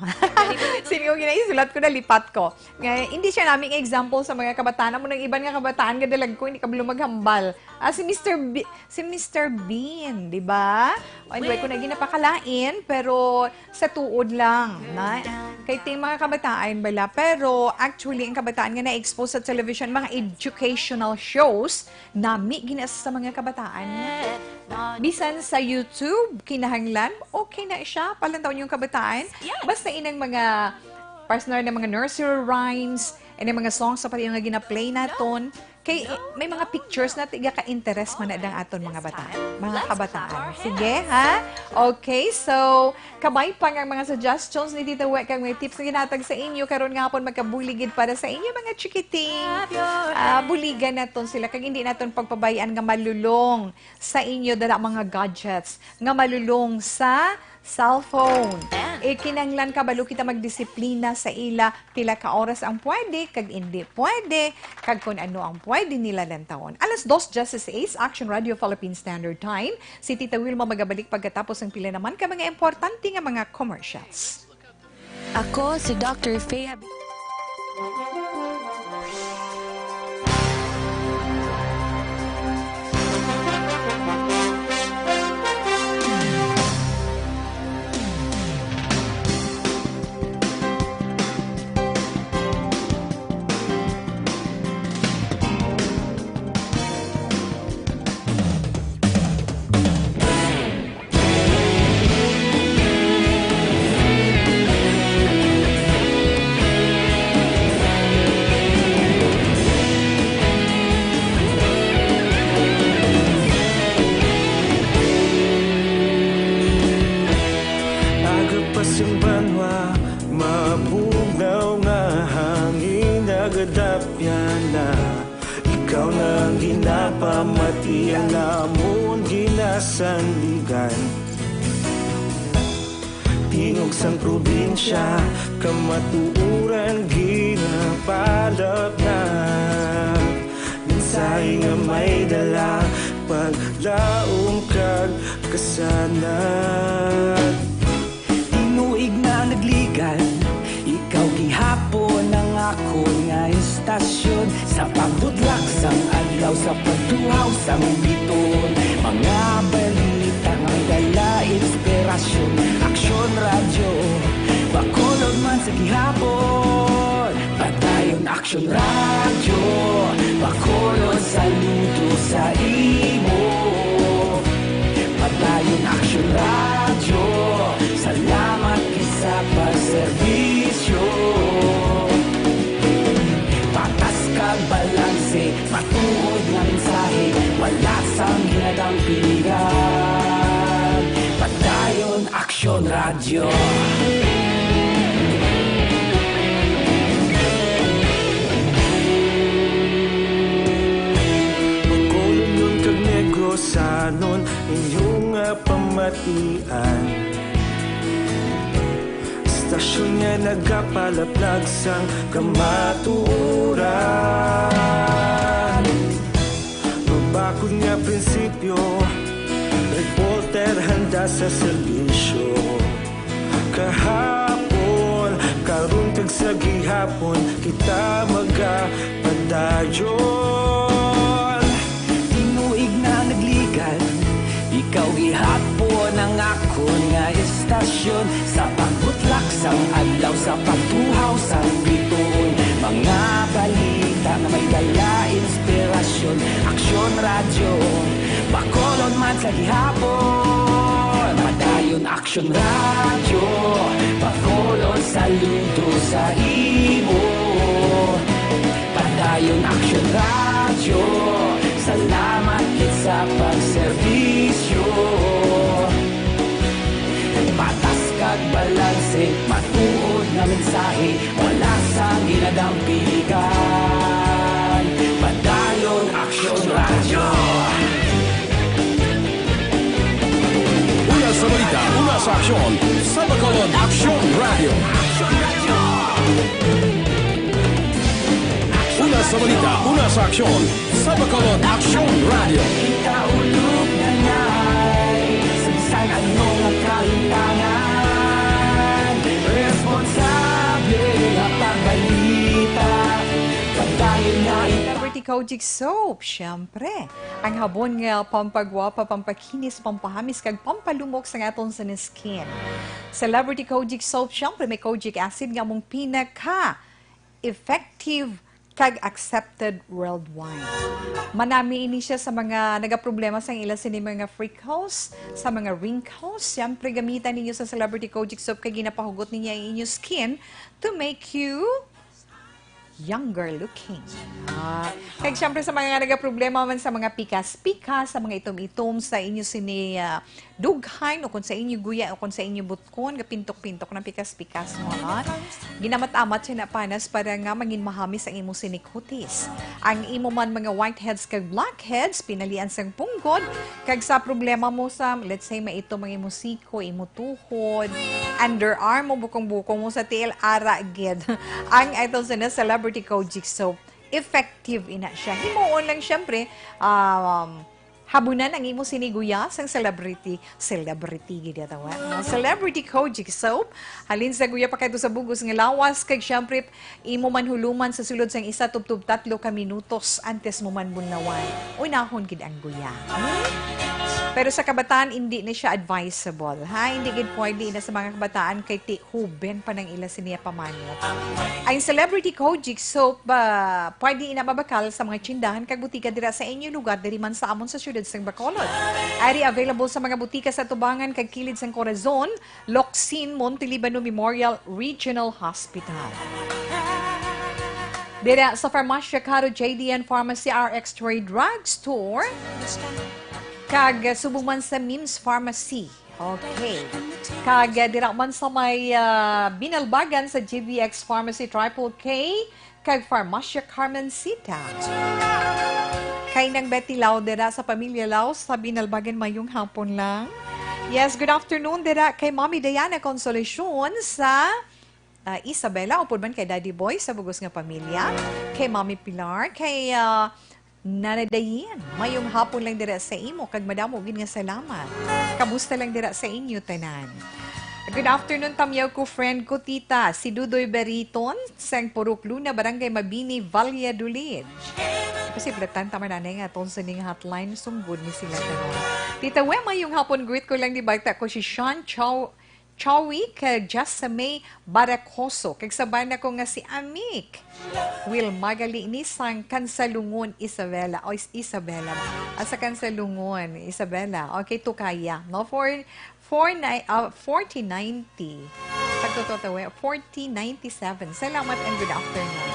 Sino yung ginaisulat ko, nalipat ko. Nga, hindi siya nami nga example sa mga kabataan. Amo nang iban nga kabataan nga dalag ko, hindi kabalo maghambal. Ah, si Mister B-, si Mister Bean, di ba? Anyway, ko na ginapakalain, pero sa tuod lang, na, kay ting mga kabataan bala. Pero actually, ang kabataan nga na-expose sa television, mga educational shows, nami gina sa mga kabataan. Bisan sa YouTube, kinahanglan, okay na siya. Palantaw yung kabataan. Basta inang mga personal na mga nursery rhymes, and mga songs sa pati nga gina-play naton. Kay, eh, may mga pictures na tiga ka-interest man na dang aton mga bata, mga kabataan. Sige, ha? Okay, so, kabay pa nga mga suggestions ni Tita We kag may tips nga ginatag sa inyo, karon nga hapon magkabulig gid para sa inyo, mga chikiting. Ah, buligan naton sila, kag hindi naton pagpabayaan nga malulong sa inyo dala mga gadgets, nga malulong sa cellphone. Eh, kinahanglan kabalo kita magdisiplina sa ila, pila ka oras ang pwede, kag indi pwede, kag kun ano ang pwede nila lantawon. Alas dos dieciséis, Action Radio Philippine Standard Time. Si Tita Wilma magabalik pagkatapos ng pila naman ka mga importante nga mga commercials. Ako si Doctor Faye Abi- Sandigan. Tingog sang probinsya, kamatuoran ginapalapnag. Mensahe nga may dala, paglaom kag kasanag. Tinuig na nagligad, ikaw gihapon ang akon nga istasyon. Sa pagbutlak sang adlaw, sa pagtuhaw sang biton, mga balita nga may dala inspirasyon. Aksyon Radyo, Bacolod man sa gihapon. Padayon Aksyon Radyo, Bacolod, saludo sa imo. Padayon Aksyon Radyo, salamat gid sa pagserbisyo. Patas kag balanse, matuod nga mensahe, wala sang ginadampigan. Padayon Aksyon Radyo. Bacolodnon kag Negrosanon, inyo nga pamatian. Istasyon nga nagapalaplag sang kamatuoran. Mabakod nga prinsipyo, reporter handa sa serbisyo. Kahapon, karon kag sa gihapon, kita magapadayon. Tinuig na nagligad, ikaw gihapon ang akon nga istasyon. Sa pagbutlak sang adlaw, sa pagtuhaw sang bituon, mga balita nga may dala inspirasyon. Aksyon Radyo, Bacolod man sa gihapon. Padayon Aksyon Radyo, Bacolod, saludo sa imo. Padayon Aksyon Radyo, salamat gid sa pagserbisyo. Patas kag balanse, matuod nga mensahe, wala sang ginadampigan. Padayon Aksyon Radyo. Una sa balita, una sa aksyon, sa Bacolod Aksyon Radyo. Una sa balita, una sa aksyon, sa Bacolod Aksyon Radyo. Ikaulog na ngay, sa bisan ano nga kahintangan, responsable nga pagbalita, pagdayon na ikaw. Celebrity Kojic Soap, syempre. Ang habon nga pampagwapa, pampakinis, pampahamis, kag pampalumok sa aton sa skin. Celebrity Kojic Soap, syempre, may kojic acid nga among pinaka effective kag accepted worldwide. Manami ini siya sa mga nagaproblema sang ila sini mga freckles, sa mga wrinkles. Siyempre, gamitan ninyo sa Celebrity Kojic Soap kay ginapahugot niya ang inyo skin to make you younger looking. Ah, kag siyempre sa mga nagaproblema man sa mga pikas-pikas, sa mga itom-itom, sa inyo sini, ah, dughan, o kung sa inyo guya, o kung sa inyo butkon, nga pintok-pintok na pikas-pikas mo, ha? Ginamat-amat siya na panas para nga mangin mahamis ang imo sini kutis. Ang imo man mga whiteheads kag blackheads, pinalian sang punggod, kag sa problema mo sa, let's say, maitom ang imo siko, imo tuhod, underarm mo, bukong-bukong mo sa tiil, ara gid. Ang ito sa na Celebrity Kojic Soap, effective ina siya. Himuon lang, syempre, um, habunan ang imo sini guya sang celebrity, celebrity gid ito, eh, no? Celebrity Kojic Soap, halin sa guya pa kadto sa bug-os nga lawas, kag syempre, imo man huluman sa sulod sang isa tubtob tatlo ka minutos antes mo man bunlawan. Unahon gid ang guya. Hmm? Pero sa kabataan, hindi na siya advisable, ha? Hindi gid pwede na sa mga kabataan kay ti huben pa nang ila siniya pamanit. Ang Celebrity Kojic Soap, ah, pwede ina mabakal sa mga tindahan kag butika dira sa inyo lugar, diri man sa amon sa siyudad sang Bacolod. Ari available sa mga butika sa tubangan kag kilid sang Corazon, Locsin, Monte Libano Memorial Regional Hospital. Dira sa Farmacia Caro, J D N Pharmacy, R X Trade Drug Store, kag subong man sa Mims Pharmacy. Okay. Kag, ah, dira man sa may, ah, Binalbagan sa G V X Pharmacy Triple K, kag Farmacia Carmencita. Kay Nang Betty Lau dira sa Pamilya Lau sa Binalbagan, mayong hapon lang. Yes, good afternoon dira kay Mami Diana Consolacion sa, ah, Isabela, upod man kay Daddy Boy sa bugos nga pamilya, kay Mami Pilar, kay, ah, Nanay Dayin, mayong hapon lang dira sa imo, kag madamo gid nga salamat. Kamusta lang dira sa inyo tanan? Good afternoon, tamyaw ko, friend ko, tita, si Dudoy Beriton, sang Purok Luna, Barangay Mabini, Valladolid. Kasi platan ta man anay nga aton sining hotline, sunggod ni sila tanan. Tita We, mayong hapon, greet ko lang di bata ko si Sean Chow, Chowi, kag Jessa May Baracoso, kag sa bana ko nga si Amik Will Magali ni sang Kansalungon, Isabela. O, Is-, Isabela. Ah, sa Kansalungon, Isabela. Okay, Tukaya. No, for four ni-, ah, forty ninety. Sa totoo, tawe, forty ninety-seven. Salamat and good afternoon.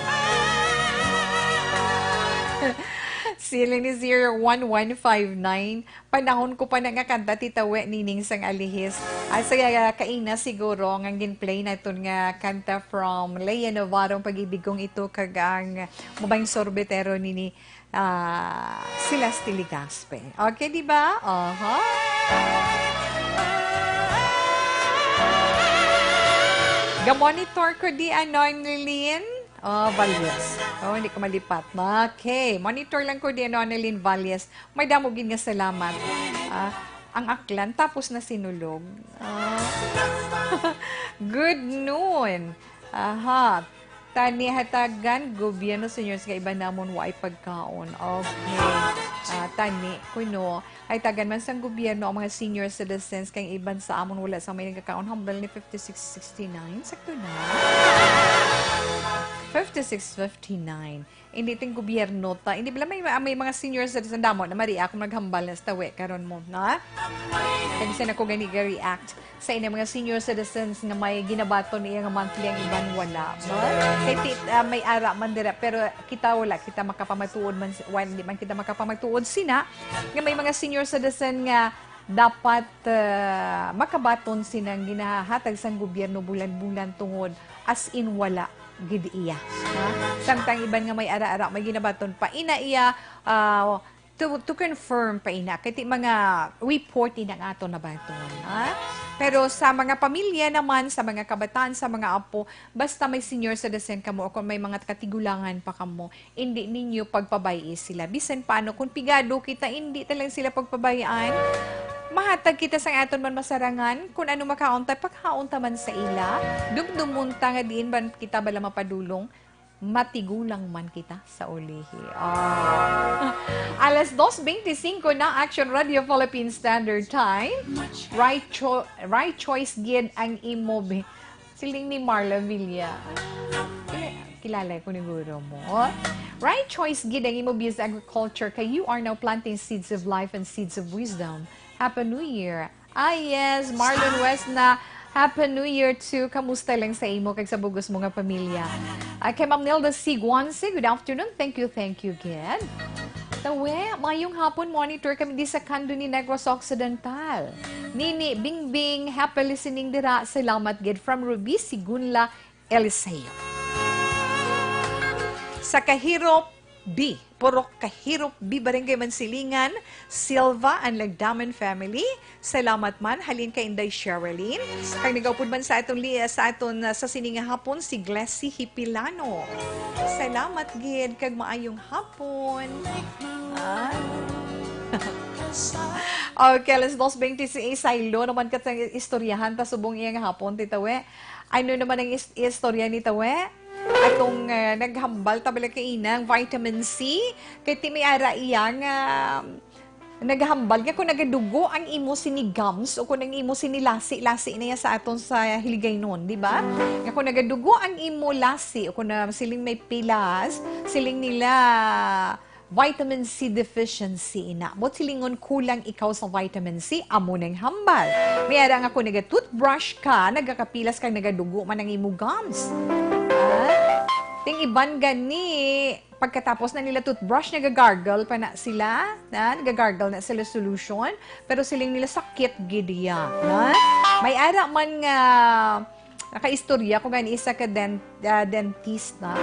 Siling ni zero one one five nine. Panahon ko pa na nga kanta, Tita We, nining sang alihis. Ah, sa kaina siguro nga gin-play naton nga kanta from Lea Navarro, Pag-ibig kong ito, kag ang Mabay Sorbetero nini, ah, Celeste Legaspi. Okay, di ba? Aha. Ga-monitor ko di, ano, Annalyn? Oh, Valyes. Oh, hindi ko malipat. Okay, monitor lang ko di, ano, Annalyn Valyes. May damo gid nga salamat. Ah, ang Aklan, tapos na Sinulog. Ah. Good noon. Aha. Tani hatagan, gobyerno, seniors nga iban namon waay pagkaon. Okay. Ah, tani, kuno, ay tagan man sang gobyerno ang mga senior citizens kay iban sa amon wala sa may nagkakaon. Hambal ni fifty-six sixty-nine. Sakto na. Fifty-six fifty-nine. Hindi ting gobyerno ta. Hindi bala may, may mga senior citizens damo na Maria akong naghambal na sa tawi karon mo, na? Kag bisan ako gani ga-react sa ining mga senior citizens nga may ginabaton niya nga monthly ang iban wala. No? Kay ti-, ah, may ara man dira, pero kita wala kita makapamatuod man, wala, di man kita makapamatuod sina nga may mga senior citizen nga dapat, ah, makabaton sinang ginahatag sang gobyerno bulan-bulan tungod as in wala gid iya. Ha? Samtang iban nga may ara-ara, may ginabaton pa. Ina iya, ah, to, to confirm pa ina. Kay ti mga report ina nga ato nabaton. Ha? Pero sa mga pamilya naman, sa mga kabataan, sa mga apo, basta may senior citizen kamo o kung may mga katigulangan pa kamo, indi ninyo pagpabay-i sila. Bisan paano, kung pigado kita, indi ta lang sila pagpabayaan. Mahatag kita sang aton man masarangan, kung ano makaon ta, paghaon ta man sa ila. Dumdumon ta nga diin man kita bala mapadulong, matigulang man kita sa ulihi. Ah. Alas dos beintisinko na, Action Radio Philippine Standard Time. Right, cho-, right choice gid ang imo bi-, Siling ni Marla Villa. Kila-, kilala ko ni guro mo. Right choice gid ang imo business agriculture kay you are now planting seeds of life and seeds of wisdom. Happy New Year. Ah, yes, Marlon West na Happy New Year too. Kamusta lang sa imo kag sa bugos mo nga pamilya? Ah, kay Ma'am Nilda C. Guanse, good afternoon. Thank you, thank you, gid. Tawe, mayong hapon, monitor kami di sa Cando ni Negros Occidental. Nini Bingbing, happy listening dira. Salamat gid from Ruby Sigunla, Eliseo. Sa Kahirop B, Purok Kahirop B, Barangay Mansilingan, Silva and Lagdaman family. Salamat man, halin kay Inday Sherilyn. Kag nagaupod man sa aton li-, sa aton, uh, sa sini nga hapon, si Glessy Hipilano. Salamat gid, kag maayong hapon. Ah. Okay, alas dos beintiseis, saylo naman kat sang istoryahan ta subong iyang hapon, Tita We. Ano naman ang is-, istorya ni Tita We? Atong, ah, naghambal ta bala kaina ang vitamin C. Kay ti may ara iya nga naghambal nga kung nagadugo ang imo sini gums o kung ang imo sini lasi, lasi na iya sa aton sa hiligaynon, di ba? Nga kung nagadugo ang imo lasi o kung na siling may pilas, siling nila vitamin C deficiency ina. Buot silingon kulang ikaw sa vitamin C, amo nang hambal. May ara nga kung naga-toothbrush ka, nagakapilas kag nagadugo man ang imo gums. Ah? Ting iban gani, pagkatapos na nila toothbrush, nagagargle pa na sila, na, nagagargle na sila solution, pero siling nila sakit gid iya, na? May ara man nga nakaistorya ko gani isa ka dent-, ah, dentist na,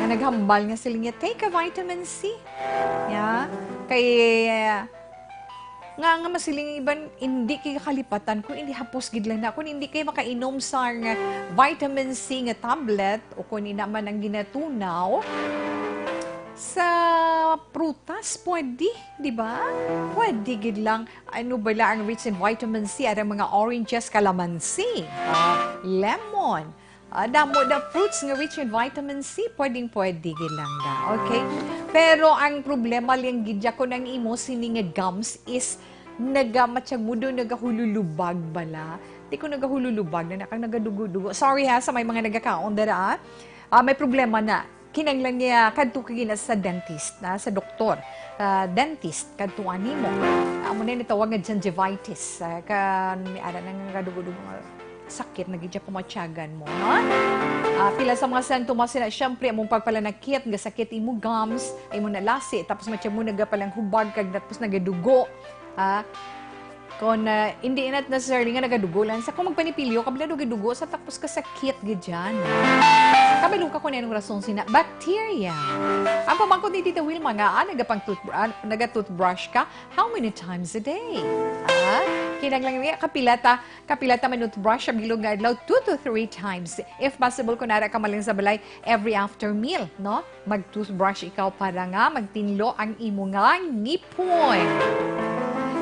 na Naghambal nga sila niya, "Take a vitamin C." Ya. Kay, nga, nga masiling iban, "Hindi kay kalipatan ko, hindi hapos gid lang na. Kung hindi kay makainom sa nga vitamin C nga tablet, o kung ina man ang ginatunaw, sa prutas, pwede, di ba? Pwede gid lang. Ano bala ang rich in vitamin C? Arang mga oranges, kalamansi, ah, lemon. Ah, damo na fruits nga rich in vitamin C, pwedeng pwede gid lang da. Okay? Pero ang problema lang gid dya kung ang imo sini nga gums is naga-, matyag mo do, nagahululubag bala. Di ko nagahululubag na, na kang nagadugo-dugo. Sorry ha, sa may mga nagakaon dara, ah. Ah, may problema na. Kinahanglan niya kadto ka gina sa dentist, na sa doktor. Ah, dentist, kadtuan nimo. Amo na yung natawag nga gingivitis. Ah, kan, may ara na nga kadugo-dugo nga sakit na gid siya pumatyagan mo, no? Ah, pila sa mga sintomas sila, syempre, among pagpalanakit, nga sakit imo gums, ay mo nalasi, tapos matyag mo nagapalanghubag, kag tapos nagadugo. Ah, kung, ah, hindi na necessarily nga nagadugo lang. Sa kung magpanipilyo ka, bala dugi-dugo, sa tapos ka sakit gid dyan. Kabalo ka kung anong rason sina bacteria. Ang pamangkot ni Tita Wilma nga, ah, nagapang tooth-, ah, naga-toothbrush ka, how many times a day? Ah, kinahanglan niya, kapila ta, kapila ta man toothbrush sa bilog nga adlaw, two to three times. If possible, kung nara ka maling sa balay, every after meal, no? Mag-toothbrush ikaw para nga magtinlo ang imo nga ngipon.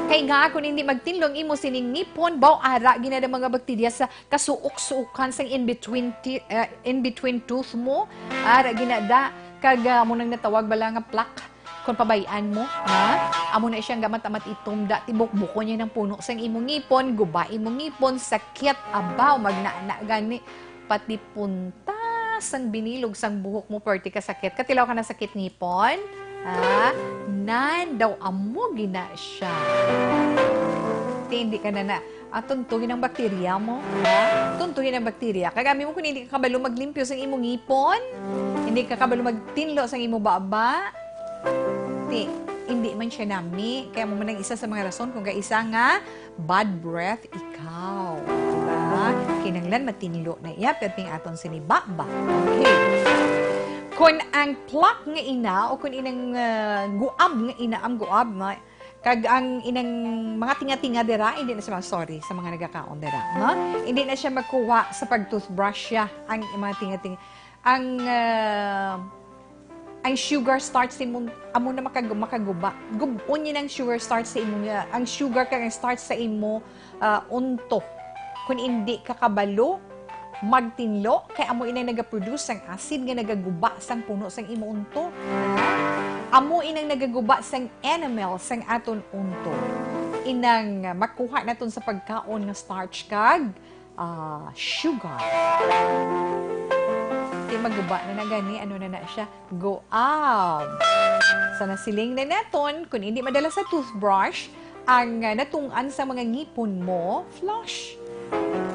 Kay nga, kung hindi magtinlo ang imo sining ngipon, baw ara ginada mga bakterya sa kasuok-suokan sang in between ti-, eh, in between tooth mo. Ara ginada kag, ah, amo nang natawag bala nga plaque. Kung pabay-an mo, ha? Amo na siyang gamat-amat itom da, tibok-bukon niya ng puno sang imo ngipon, guba imo ngipon, sakit, abaw, magnana gani, pati punta sang binilog sang buhok mo, perti ka sakit. Katilaw ka na sakit ngipon? Ha? Nan, daw amo gina siya. Ti, hindi ka na na. Ah, tuntuhin ang bakterya mo. Ha? Tuntuhin ang bakterya. Kagami mo kung hindi ka kabalo maglimpyo sang imo ngipon, hindi ka kabalo magtinlo sang imo baba. Ti, hindi man siya nami. Kaya mo man ang isa sa mga rason kung kaisa nga bad breath ikaw. Diba? Kinanglan matinlo na iya, perting aton sinibaba. Okay. Kung ang plaque nga ina o kung inang, ah, guab nga ina, ang guab nga, kag ang inang mga tinga-tinga dira, hindi na siya, sorry, sa mga nagakaon dira, no? Hindi na siya magkuha sa pag-toothbrush siya, ang mga tinga-tinga. Ang, ah, ang sugar starch sa imo, amo na makag-, makaguba. Gub-on niya ang sugar starch sa imo nga, ang sugar kag ang starch sa imo, ah, unto. Kung hindi ka kabalo magtinlo, kay amo ina nagaproduce sang acid nga nagaguba sang puno sang imo unto. Amo inang nagaguba sang enamel sang aton unto. Inang makuha naton sa pagkaon nga starch kag ah, sugar. Di maguba na na gani, ano na na siya? Guab. Sa nasiling na naton, kung hindi madala sa toothbrush, ang, ah, natungtan sa mga ngipon mo, flush.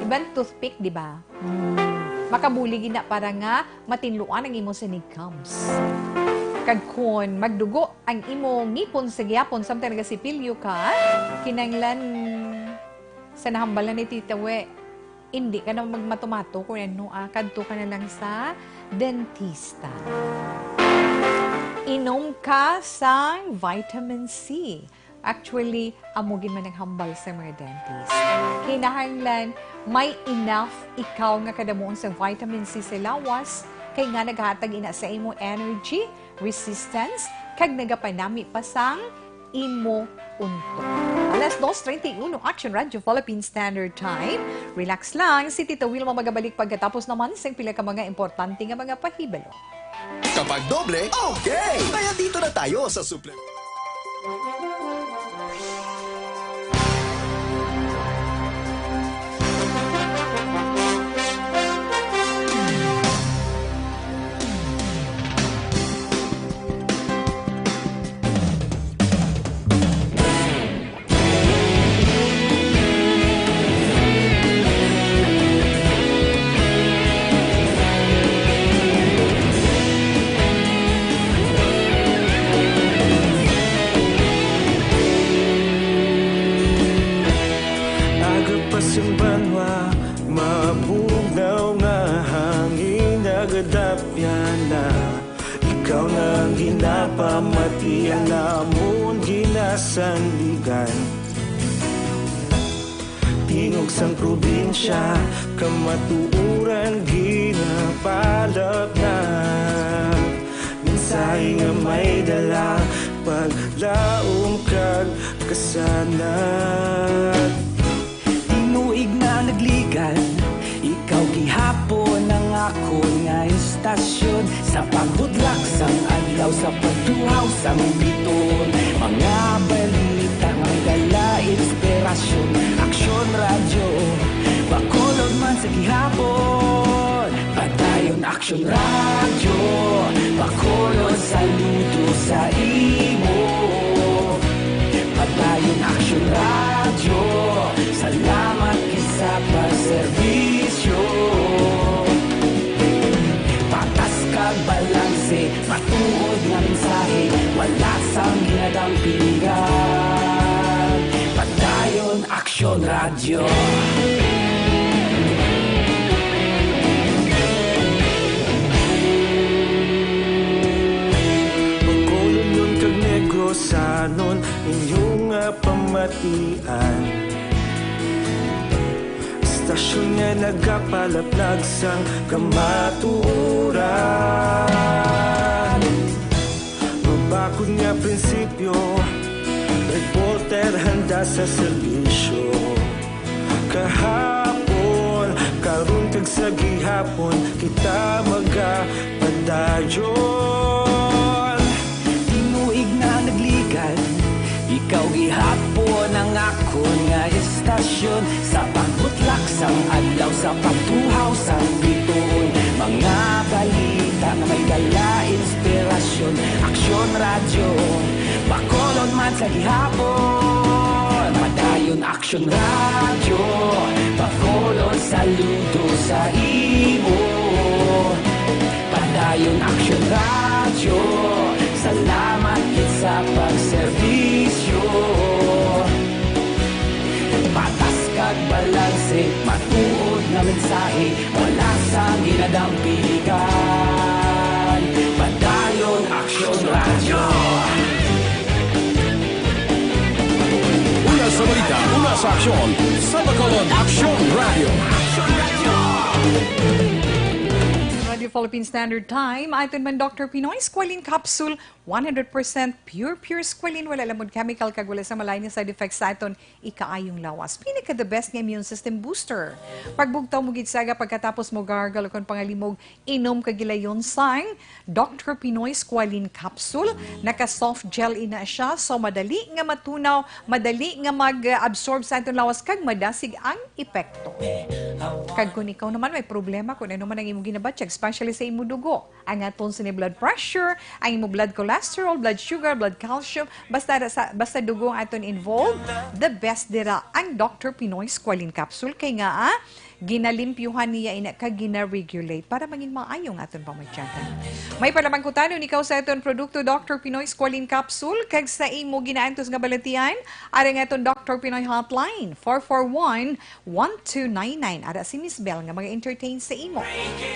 Iban toothpick, di ba? Mm. Makabuli gid na para nga matinluan ang imo sinig gums. Kag kung magdugo ang imo ngipon sa gihapon, samtang nagasipilyo ka, kinanglan sa nahambal na ni Tita We, hindi ka na magmatumato kung ano, ah, kadto ka na lang sa dentista. Inom ka sang vitamin C. Actually, amo gid man ang hambal sa mga dentist. Kinahanglan may enough ikaw nga kadamuon sa vitamin C sa lawas, kay nga naghatag ina sa imo energy, resistance, kag nagapanami pa sang imo unto. Alas dos treinta y uno, Action Radio Philippine Standard Time. Relax lang, si Tita Wilma magabalik pagkatapos naman sang pila ka mga importante nga mga pahibalo. Kapag doble, okay! Kaya dito na tayo sa suple- Agapas ang banwa, mabugnaw nga hangin, nagadapyan na. Ikaw na ang ginapamatian, amon ginasandigan. Tingog sang probinsya, kamatuoran ginapalapnap. Mensahe nga may dala, paglaom kag kasanag. Tinuig na nagligad, ikaw gihapon ang akon nga istasyon. Sa pagbudlak sang adlaw, sa pagtuhaw sang bituon, mga balita nga may dala inspirasyon. Aksyon Radyo, Bacolod man sa gihapon. Padayon Aksyon Radyo, Bacolod, saludo sa imo. Padayon Aksyon Radyo, salamat gid sa pagserbisyo. Patas kag balanse, matuod nga mensahe, wala sang ginadampingan. Padayon Aksyon Radyo. Bacolodnon kag Negrosanon, inyo nga pamatian. Istasyon nga nagapalapnag sang kamatuoran. Mabakod nga prinsipyo, reporter handa sa serbisyo. Kahapon, karon kag sa gihapon, kita magapadayon. Tinuig na nagligad, ikaw gihapon ang akon nga istasyon. Sa pagbutlak sang adlaw, sa pagtuhaw sang bituon, mga balita nga may dala inspirasyon. Aksyon Radyo, Bacolod man sa gihapon. Padayon Aksyon Radyo, Bacolod, saludo sa imo. Padayon Aksyon Radyo, salamat gid sa pagserbisyo. Patas kag balanse, matuod nga mensahe, wala sang ginadampingan. Padayon Aksyon Radyo. Una sa balita, una sa aksyon, sa Bacolod Aksyon Radyo. Radio Philippine Standard Time, aton man Doctor Pinoy Squalene Capsule, one hundred percent pure, pure squalene, wala lamod chemical, kag wala sa malain nga side effects sa aton ikaayong lawas. Pinaka the best nga immune system booster. Pagbugtaw mo gid saga pagkatapos mo gargle o kon pangalimog, inom ka gilayon sang Doctor Pinoy Squalene Capsule. Naka soft gel ina siya, so madali nga matunaw, madali nga mag-absorb sa aton lawas, kag madasig ang epekto. Kag kung ikaw naman may problema kung ano man ang imong ginabatyag, especially sa imong dugo, ang aton sini blood pressure, ang imong blood cholesterol, blood sugar, blood calcium, basta ra sa, basta dugo ang aton involved, the best dira ang Doctor Pinoy Squalene Capsule. Kay nga, ah, ginalimpyuhan niya ina kag gina-regulate para mangin maayo ang aton pamatyagan. May palamangkutan ikaw sa aton produkto, Doctor Pinoy Squalene Capsule, kag sa imo ginaantos nga balatian, ari ang aton Doctor Pinoy Hotline, four four one, one two nine nine. Ara si Miss Bell nga mga entertain sa imo.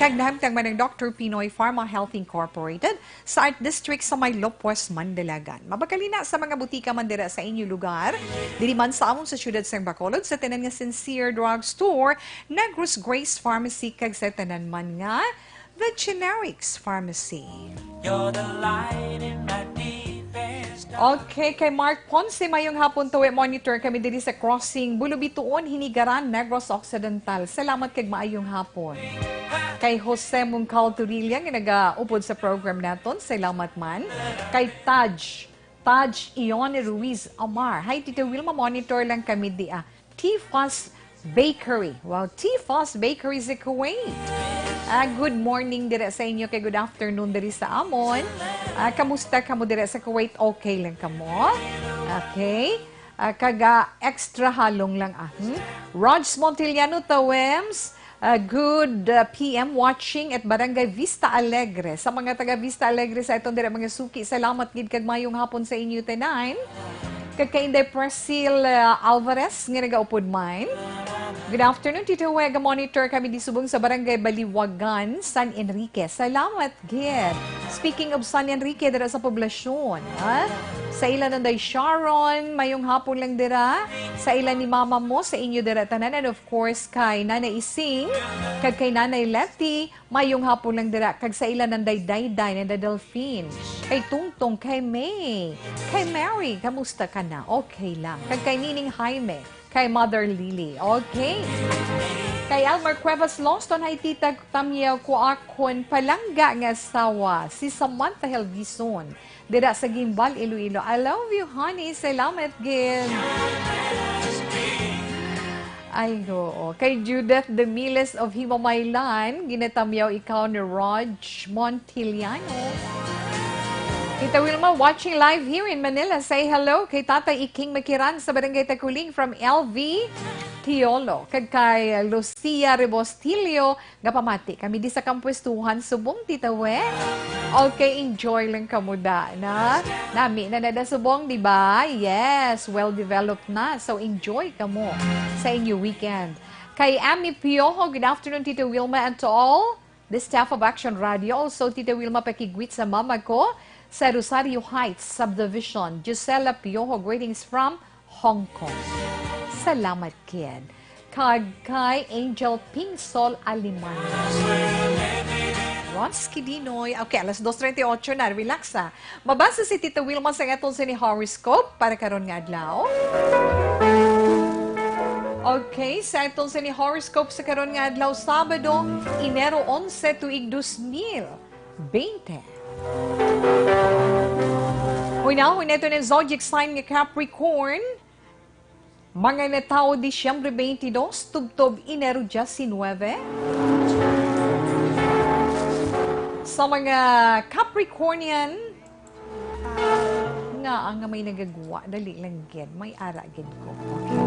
Kag nahamtang man ang Doctor Pinoy Pharma Health Incorporated sa Art District sa may Lopez, Mandalagan. Mabakali na sa mga butika man dira sa inyo lugar, diri man sa amon sa siyudad sang Bacolod, sa tanan nga Sincere Drug Store, Negros Grace Pharmacy, kag sa tanan man nga The Generics Pharmacy. You're the light in my deepest dark. Okay, kay Mark Ponce, mayong hapon, tuwi monitor kami diri sa crossing Bulubituon, Hinigaran, Negros Occidental. Salamat kag maayong hapon. Kay Jose Mungcal Turilla nga nagaupod sa program naton, salamat man. Kay Taj, Taj Ione Ruiz Amar. Hi, Tita Wilma, monitor lang kami di, ah. Tifas Bakery. Wow, Tifas Bakery sa Kuwait. Ah, good morning dira sa inyo, kay good afternoon diri sa amon. Ah, kamusta kamo dira sa Kuwait? Okay lang kamo? Okay. Ah, kaga extra halong lang, ah. Hmm? Raj Montiliano Tawems, ah, good, ah, P M watching at Barangay Vista Alegre. Sa mga taga Vista Alegre sa aton dira mga suki, salamat gid kag mayong hapon sa inyo tanan. Kag kay Inday Presil, ah, Alvarez nga nagaupod man. Good afternoon, Tito Wega. Monitor kami di subong sa Barangay Baliwagan, San Enrique. Salamat gid. Speaking of San Enrique, dira sa poblasyon, ha? Sa ila Nanday Sharon, mayong hapon lang dira. Sa ila ni Mama mo, sa inyo dira tanan, and of course, kay Nanay Ising, kag kay Nanay Leti, mayong hapon lang dira. Kag sa ila Nanday Dayday, Nanday Delphine, kay Tungtong, kay May, kay Mary, kamusta ka na? Okay lang. Kag kay Nining Jaime, kay Mother Lily. Okay. Kay Elmer Cuevas Loston, hi Tita Tamiel, ko akon palangga nga asawa, si Samantha Helvison, dira sa Guimbal, Iloilo. I love you, honey. Salamat gid. Ay, oo. Kay Judith Demiles of Himamaylan, ginatamyaw ikaw ni Rog Montiliano. Tita Wilma, watching live here in Manila. Say hello kay Tatay Iking Makiran sa Barangay Takuling from L V Tiolo. Kag kay Lucia Rebostillo, gapamati kami di sa kampuestuhan subong, Tita We. Okay, enjoy lang kamo da, na? Nami na nada subong, di ba? Yes, well developed na. So enjoy kamo sa inyo weekend. Kay Amy Piojo, good afternoon, Tita Wilma, and to all the staff of Action Radio. Also, Tita Wilma, pakigwit sa mama ko sa Rosario Heights Subdivision. Gisela Piojo, greetings from Hong Kong. Salamat, kid. Kag kay Angel Pinsol Aliman. Ronski Dinoy. Okay, alas dos treinta y ocho na. Relax, ah. Mabasa si Tita Wilma sa aton sini horoscope para karon nga adlaw. Okay, sa aton sini horoscope sa karon nga adlaw, Sabado, Enero onse, tuig dos mil bente. Hunahon naton ang zodiac sign nga Capricorn. Mga natawo Disyembre twenty-two, tubtob Enero diecinuebe. Sa mga Capricornian, nga ang may nagagwa, dali lang gid, may ara gid ko. Okay.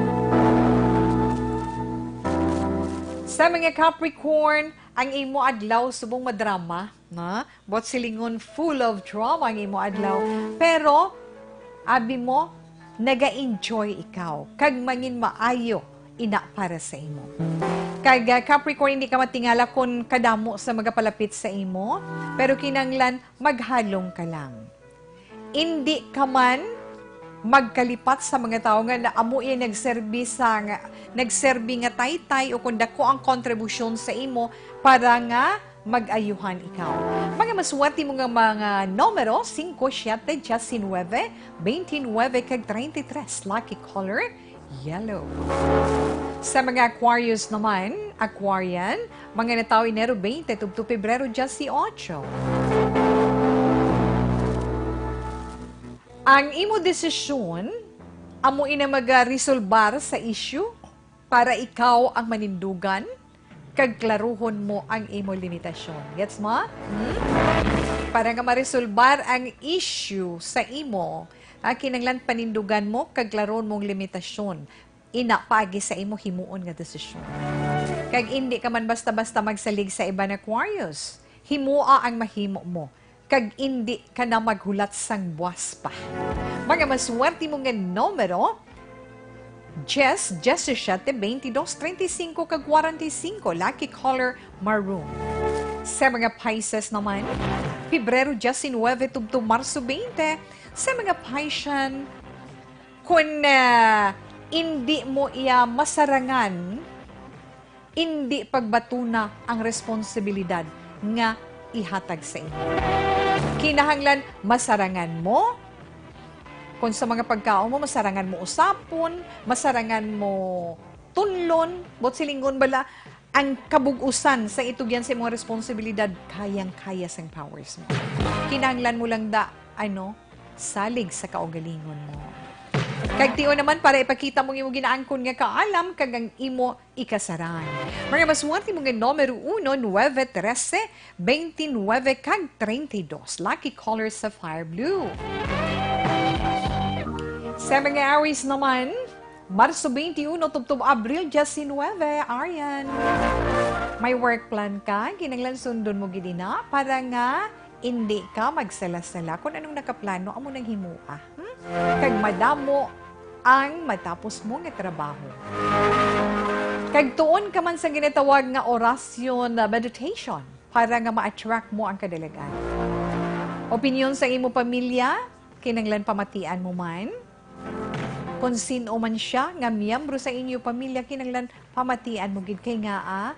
Sa mga Capricorn, ang imo adlaw subong madrama, na? Buot silingon, full of drama ang imo adlaw. Pero, abi mo, naga-enjoy ikaw, kag mangin maayo ina para sa imo. Kag, ah, Capricorn, hindi ka matingala kon kadamo sa magapalapit sa imo, pero kinanglan maghalong ka lang. Indi ka man magkalipat sa mga tawo nga na-, amo iya nagserbi sa nga, nagserbi nga taytay o kon dako ang kontribusyon sa imo para nga mag-ayuhan ikaw. Mga maswerte mo nga mga numero, singko, siyete, diecinuebe, beintinuebe, kag treinta y tres. Lucky color, yellow. Sa mga Aquarius naman, Aquarian, mga natawo Enero twenty tubtob Pebrero dieciocho. Ang imo desisyon amo ina magaresolbar sa issue para ikaw ang manindugan kag klaruhon mo ang imo limitasyon. Gets mo? Hmm? Para nga maresolbar ang issue sa imo, ah, kinahanglan panindugan mo kag klaruhon mong limitasyon. Ina paagi sa imo himuon nga desisyon. Kag indi ka man basta-basta magsalig sa iban, Aquarius. Himoa ang mahimo mo, kag indi ka na maghulat sang buas pa. Mga maswerte mo nga numero, diyes, diyesisiyete, bentidós, treinta y cinco, kag kwarenta y cinco. Lucky color, maroon. Sa mga Pisces naman, Pebrero diecinuebe tubtob Marso twenty. Sa mga Piscean, kun, ah, indi mo iya masarangan, indi pagbatuna ang responsibilidad nga ihatag sa imo. Kinahanglan masarangan mo kon sa mga pagkaon mo, masarangan mo usapon, masarangan mo tunlon, buot silingon bala, ang kabug-usan sa itugyan sa imong responsibilidad, kayang-kaya sang powers mo. Kinahanglan mo lang da, ano, salig sa kaugalingon mo. Kag tion naman, para ipakita mong imo ginaangkon nga kaalam kag ang imo ikasarang. Mga maswerte mo nga numero uno, nuebe, trese, bentynube, kag treinta y dos. Lucky color, sapphire blue. Sa mga Aries naman, Marso twenty-one tubtob Abril diecinuebe, Arian. May work plan ka, kinahanglan sundon mo gid ina para nga indi ka magsala-sala kung anong nakaplano amo nang himoa. Hmm? Kag madamo ang matapos mo nga trabaho. Kag tuon ka man sa ginatawag nga orasyon, ah, meditation para nga ma-attract mo ang kadalagan. Opinyon sa imo pamilya, kinahanglan pamatian mo man. Kon sin-o man sia nga miyembro sa inyo pamilya, kinahanglan pamatian mo gid kay ngaa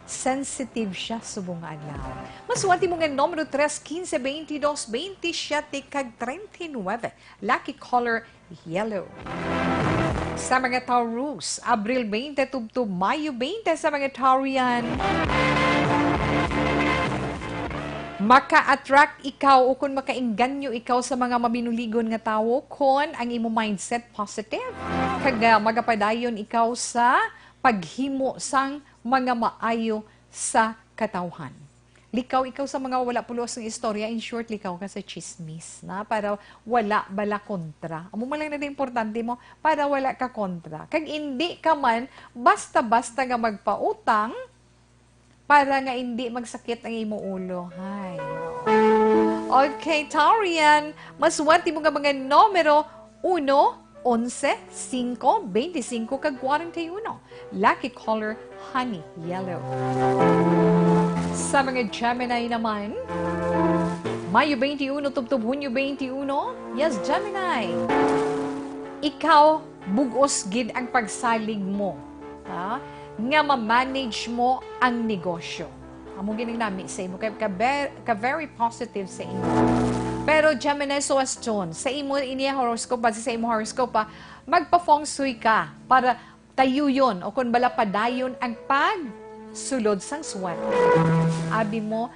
sensitive sia subong nga adlaw. Maswati mo nga numero tres, quince, veintidós, veintisiete, kag treinta y nueve. Lucky color, yellow. Sa mga Taurus, Abril twenty tubtob Mayo twenty sa mga Taurian. Maka-attract ikaw o kon makaengganyo ikaw sa mga mabinuligon nga tawo kon ang imo mindset positive, kag, ah, magapadayon ikaw sa paghimo sang mga maayo sa katawhan. Likaw ikaw sa mga wala pulos nga istorya, in short, likaw ka sa chismis, na para wala bala kontra. Amo man lang na importante mo, para wala ka kontra. Kag indi ka man basta-basta nga magpautang para nga indi magsakit ang imo ulo. Hay. Okay, Taurian, maswerte mo nga mga numero uno, onse, singko, bente singko, kag kwarenta y uno. Lucky color, honey yellow. Sa mga Gemini naman, Mayo twenty-one tubtob Hunyo twenty-one. Yes, Gemini. Ikaw, bug-os gid ang pagsalig mo, ha? Nga ma-manage mo ang negosyo. Amo gid ang nami sa imo, ka, ka, ver-, ka very positive sa imo. Pero Gemini, so as June, sa imo ini horoscope, base sa imo horoscope, ha, magpa-feng shui ka para tayuyon o kon bala padayon ang pagsulod sang swerte. Abi mo,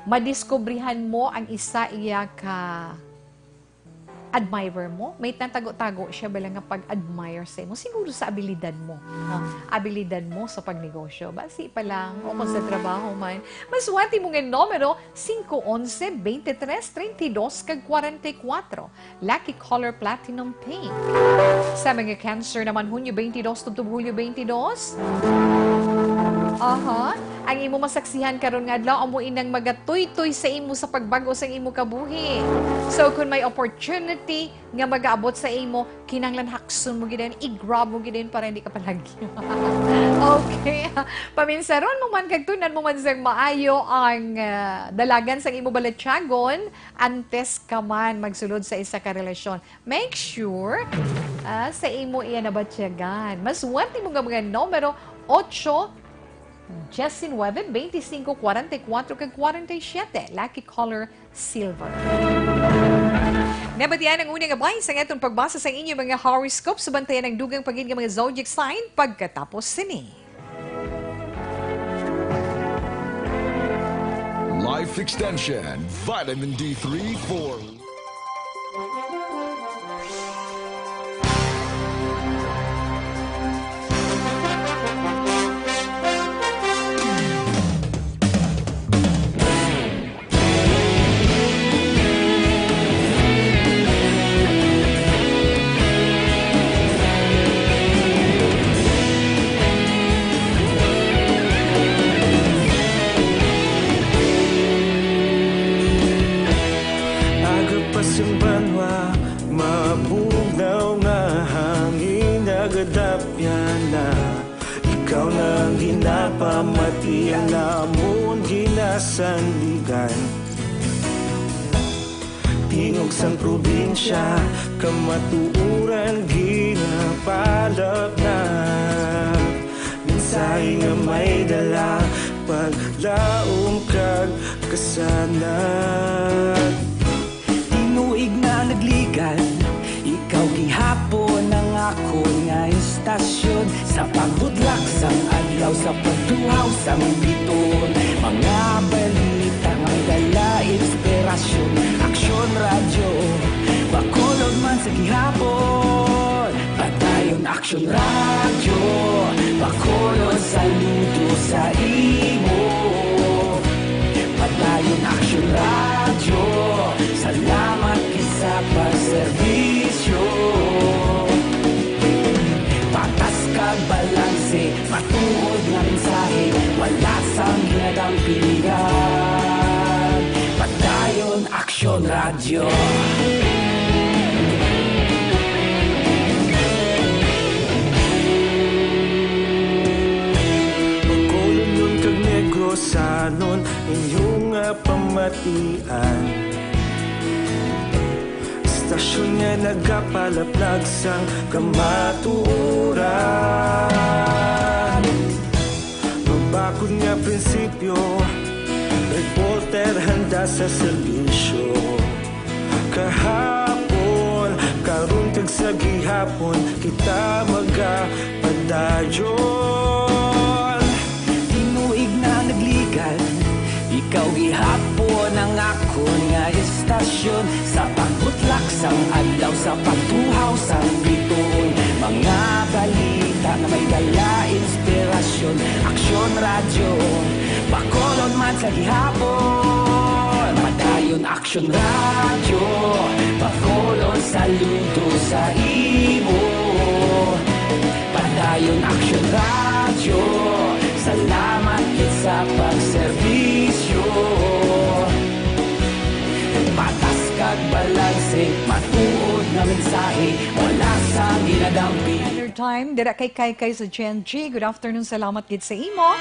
madiskubrihan mo ang isa iya ka admirer mo, may natago-tago siya bala nga pag-admire sa imo. Siguro sa abilidad mo, no? Abilidad mo sa pagnegosyo. Basi pa lang, o kung sa trabaho man. Maswerte mo nga numero, singko, onse, bente tres, treinta y dos, kag kwarenta y kuwatro. Lucky color, platinum pink. Sa mga Cancer naman, Hunyo twenty-two tubtob Hulyo twenty-two. Aha. Ang imo masaksihan karon nga adlaw amo inang magatuytoy sa imo sa pagbag-o sang imo kabuhi. So, kung may opportunity nga magaabot sa imo, kinahanglan hakson mo gid yan, i-grab mo gid yan para hindi ka palagyo. Okay. Paminsaron mo man kag tun-an mo man sang maayo ang, ah, dalagan sang imo balatyagon antes ka man magsulod sa isa ka relasyon. Make sure, ah, sa imo iya nabatyagan. Maswerte mo nga mga numero, ocho, diecinueve, veinticinco, cuarenta y cuatro, kag cuarenta y siete. Lucky color, silver. Nabatian ang una nga bahin sang aton pagbasa sa inyo mga horoscope. Subantayan ang dugang pa gid nga mga zodiac sign pagkatapos sini. Life Extension, Vitamin D three for Aga pa sang banwa, mabugnaw nga hangin nagadapyan na. Ikaw na ang ginapamati, ang amon ginasandigan. Tingog sang probinsya, kamatuoran ginapalapnap. Mensahe nga may dala, paglaom kag kasanag. Tinuig na nagligad, ikaw gihapon ang akon nga istasyon. Sa pagbudlak sang adlaw, sa pagtuhaw sang biton, mga balita nga dala inspirasyon. Aksyon Radyo, Bacolod man sa gihapon. Padayon Aksyon Radyo, Bacolod, saludo sa imo. Padayon Aksyon Radyo, salamat gid sa pagserbisyo. Patas kag balanse, matuod nga mensahe, wala sang ginadampingan. Padayon Aksyon Radyo. Sanon inyong nga pamatian. Stasyon nga nagapalaplag sang kamatuoran. Mabakod nga prinsipyo, reporter handa sa serbisyo. Kahapon, karon kag sa gihapon, kita magapadayon. Tinuig na nagligan, ikaw gihapon ang akon nga estasyon. Sa pagbutlak sang adlaw, sa pagtuhaw sang bituon, mga balita nga may dala inspirasyon. Aksyon Radyo, Bacolod man sa gihapon. Padayon Aksyon Radyo, Bacolod, saludo sa imo. Padayon Aksyon Radyo, salamat gid sa pagserbisyo. Patas kag balanse, matuod nga mensahe, wala sang ginadampi. Standard Time, dira kay Kaykay sa Gen G. Good afternoon, salamat gid sa imo.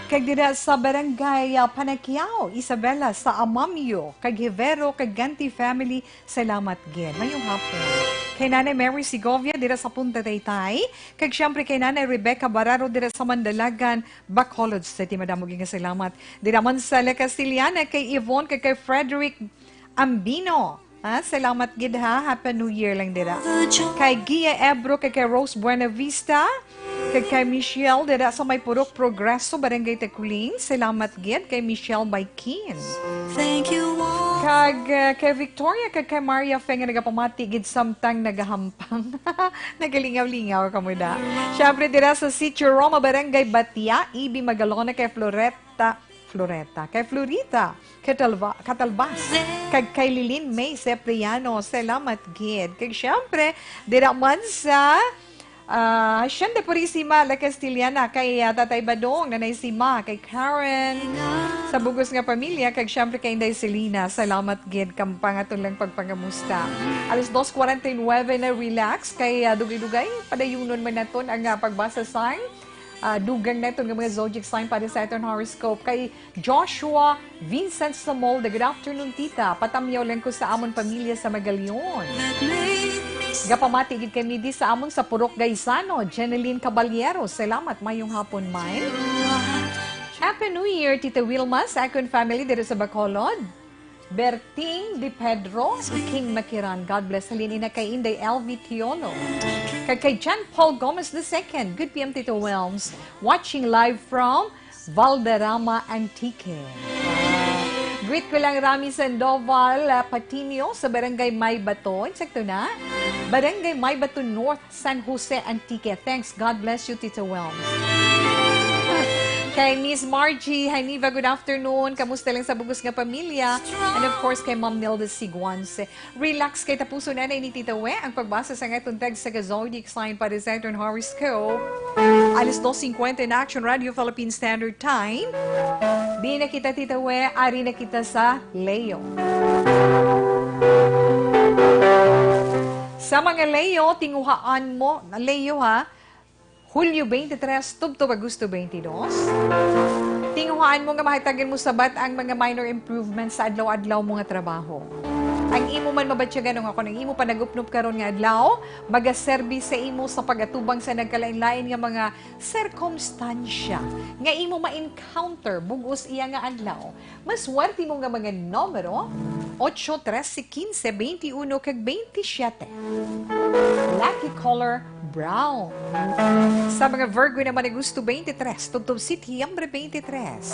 Kag dira sa Barangay, ah, Panaquiao, Isabela, sa Amamio, kag Hivero, kag Ganti family, salamat gid. Mayong hapon. Kay Nanay Mary Segovia, dira sa Punta Taytay. Kag siyempre kay Nanay Rebecca Bararo, dira sa Mandalagan, Bacolod City. Madamo gid nga salamat. Dira man sa La Castellana, kay Yvonne, kag kay Frederick Ambino. Ha? Salamat gid, ha. Happy New Year lang dira. Kay Gia Ebro, kay, kay Rose Buenavista, kay, kay Michelle, dira sa may Purok Progreso, Barangay Taculing. Salamat gid kay Michelle Baikin. Thank you all. Kag, uh, kay Victoria, kag kay Maria Fe nga nagapamati gid samtang nagahampang. Nagalingaw-lingaw kamo da. Siyempre, dira sa Sitio Roma, Barangay Batia, Ibi Magalona, kay Floreta, Floreta, kay Florita, Catalba-, Catalbas, kag kay Lilin May Sepriano. Salamat gid. Kag siyempre, dira man sa, ah, Hacienda Purisima, La Castellana, kay, ah, Tatay Badong, Nanay Sima, kay Karen, sa bugos nga pamilya, kag siyempre kay Inday Selina. Salamat gid, kampang aton lang pagpangamusta. Alas dos cuarenta y nueve na, relax, kay, ah, dugay-dugay, padayunon man naton ang, ah, pagbasa sang, ah, dugang naton nga mga zodiac sign para sa aton horoscope. Kay Joshua Vincent Samolda, good afternoon, tita. Patamyaw lang ko sa amon pamilya sa Magalion. Gapamati gid kami di sa amon sa Purok Gaisano, Jeneline Caballero. Salamat, mayong hapon man. Happy New Year, Tita Wilma, sa akon family diri sa Bacolod. Berting De Pedro, King Makiran. God bless. Halin ina kay Inday L V Tiolo. Kag kay John Paul Gomez the second. Good P M, Tito Wilms. Watching live from Valderrama, Antique. Ah, greet ko lang Rami Sandoval, ah, Patinio sa Barangay Maybaton. Sakto na? Barangay Maybaton North, San Jose, Antique. Thanks. God bless you, Tito Welms. Kay Miss Margie Haniva, good afternoon. Kamusta lang sa bugos nga pamilya? And of course, kay Ma'am Nilda Siguanse. Relax kay tapuson na ni Tita We ang pagbasa sa aton text sa zodiac sign para sa aton horoscope. Alas dos cincuenta in Action Radio Philippine Standard Time. Di na kita, Tita We, ari na kita sa Leo. Sa mga Leo, tinguhaan mo, Leo ha, Hulyo twenty-three tubtob Agosto twenty-two, tinguhaan mo nga mahatagan mo sabat ang mga minor improvements sa adlaw-adlaw mo nga trabaho. Ang imo man mabatyagan nga kon ang imo panagupnop karon nga adlaw magaserbi sa imo sa pag-atubang sa nagkalain-lain nga mga sirkumstansya nga imo ma-encounter bug-os iya nga adlaw. Maswerte mo nga mga numero, ocho, trese, quince, veintiuno, kag veintisiete. Lucky color, brown. Sa mga Virgo naman, Agosto twenty-three tubtob Setyembre twenty-three.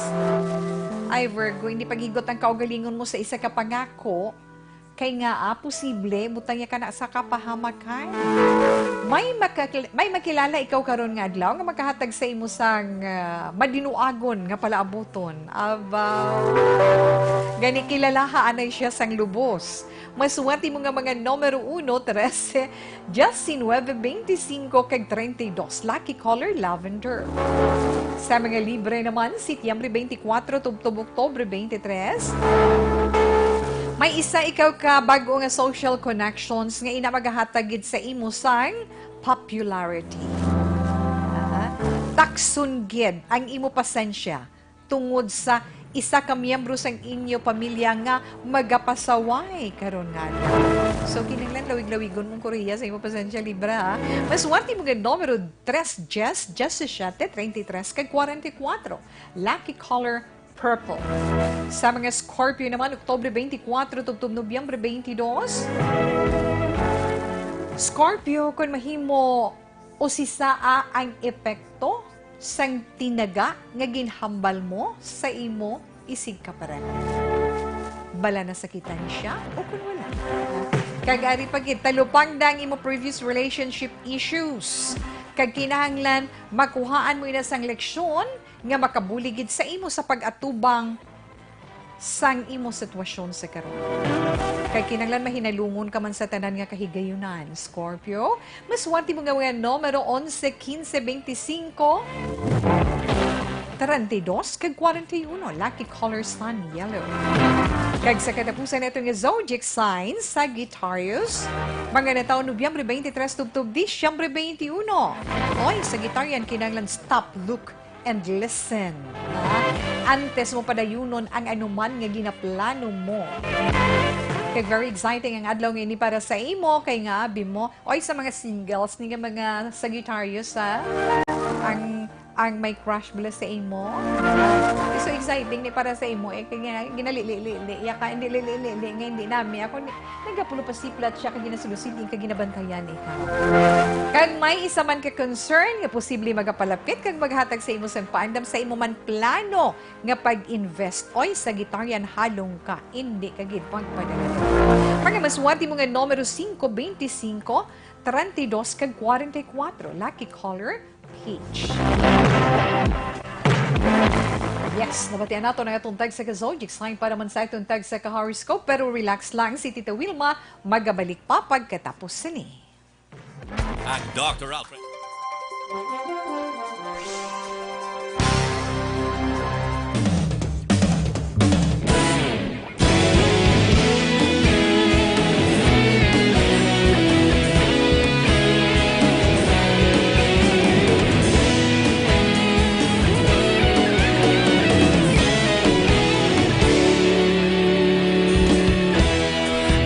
Ay, Virgo, hindi paghigot ang kaugalingon mo sa isa ka pangako, kay nga, ah, posible, butang niya ka na sa kapahamakan. May makakil-, may makilala ikaw karon nga adlaw nga makahatag sa imo sang, ah, madinuagon nga palaabuton. Abaw. Gani kilalaha anay siya sang lubos. Maswerte mo nga mga numero uno, trese, diecinueve, veinticinco, kag treinta y dos. Lucky color, lavender. Sa mga Libre naman, Setyembre twenty-four tubtob Oktubre twenty-three, may isa ikaw ka bag-o nga social connections nga ina magahatag gid sa imo sang popularity. Aha. Takson gid ang imo pasensya. tungod sa isa ka miyembro sang inyo pamilya nga magapasaway karon nga adlaw. So, kinahanglan lawig-lawigon mong Korea sa imo pasensya, Libra, ha? Maswerte mo nga numero tres, diyes, diyesisiyete, treinta y tres, kag kwarenta y kuwatro. Lucky color, purple. Sa mga Scorpio naman, Oktubre twenty-four tubtob Nobyembre twenty-two. Scorpio, kung mahimo, usisaa ang epekto sang tinaga nga ginhambal mo sa imo isigkapareho. Bala nasakitan siya o kun wala. Kag ari pa gid, talupangda ang imo previous relationship issues. Kag kinahanglan makuhaan mo ina sang leksyon nga makabulig gid sa imo sa pag-atubang sang imo sitwasyon sa karon. Kay kinahanglan mahinalungon ka man sa tanan nga kahigayunan, Scorpio. Maswerte mo nga mga numero onse, kinse, bente singko, treinta y dos, kag kwarenta y uno. Lucky color, sun yellow. Kag sa katapusan nato nga zodiac sign, Sagittarius, mga natawo Nobyembre twenty-three tubtob Disyembre twenty-one. Oy, Sagittarian, kinahanglan stop, look, and listen, ha? Antes mo padayunon ang anuman nga ginaplano mo. Kay very exciting ang adlaw nga ini para sa imo, kay nga abi mo, oy, sa mga singles, ni nga mga Sagittarius, ha? Ang, ang may crush bala sa imo. It's so exciting ni para sa imo, eh, kay nga ginalili-lili, iya ka, hindi lili-lili, nga hindi nami. Ako, ni-, nagapulo pa siplat siya, kag ginasulusid, kag ginabantayan ikaw. Kag may isa man ka concern nga posible magapalapit kag maghatag sa imo sang paandam sa imo man plano nga pag-invest. Oy, Sagittarian, halong ka, indi ka gid magpadala. Mga maswerte mo nga numero singko, bente singko, treinta y dos, kag kwarenta y kuwatro. Lucky color, peach. Yes, nabatian nato na atong tagsa ka zodiac sign para man sa atong tagsa ka horoscope, pero relax lang, si Tita Wilma magabalik pa pagkatapos sini. Ang Doctor Alfred.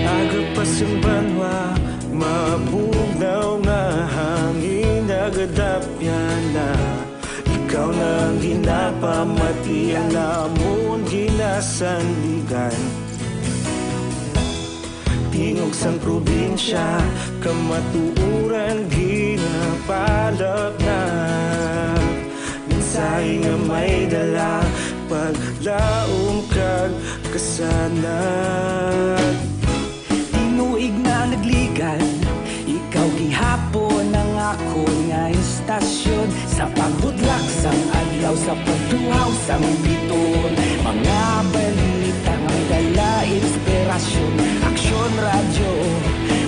Aga pa sing banwa, mabugnaw nga hangin nagadapyan na. Ikaw na ang ginapamati, ang amon ginasandigan. Tingog sang probinsya, kamatuoran ginapalapnap. Mensahe nga may dala, paglaom kag kasanag. Tinuig na nagligan, ikaw gihapon ang akon nga istasyon. Sa pagbudlak sang adlaw, sa pagtuhaw sang biton, mga balita nga may dala inspirasyon. Aksyon Radyo,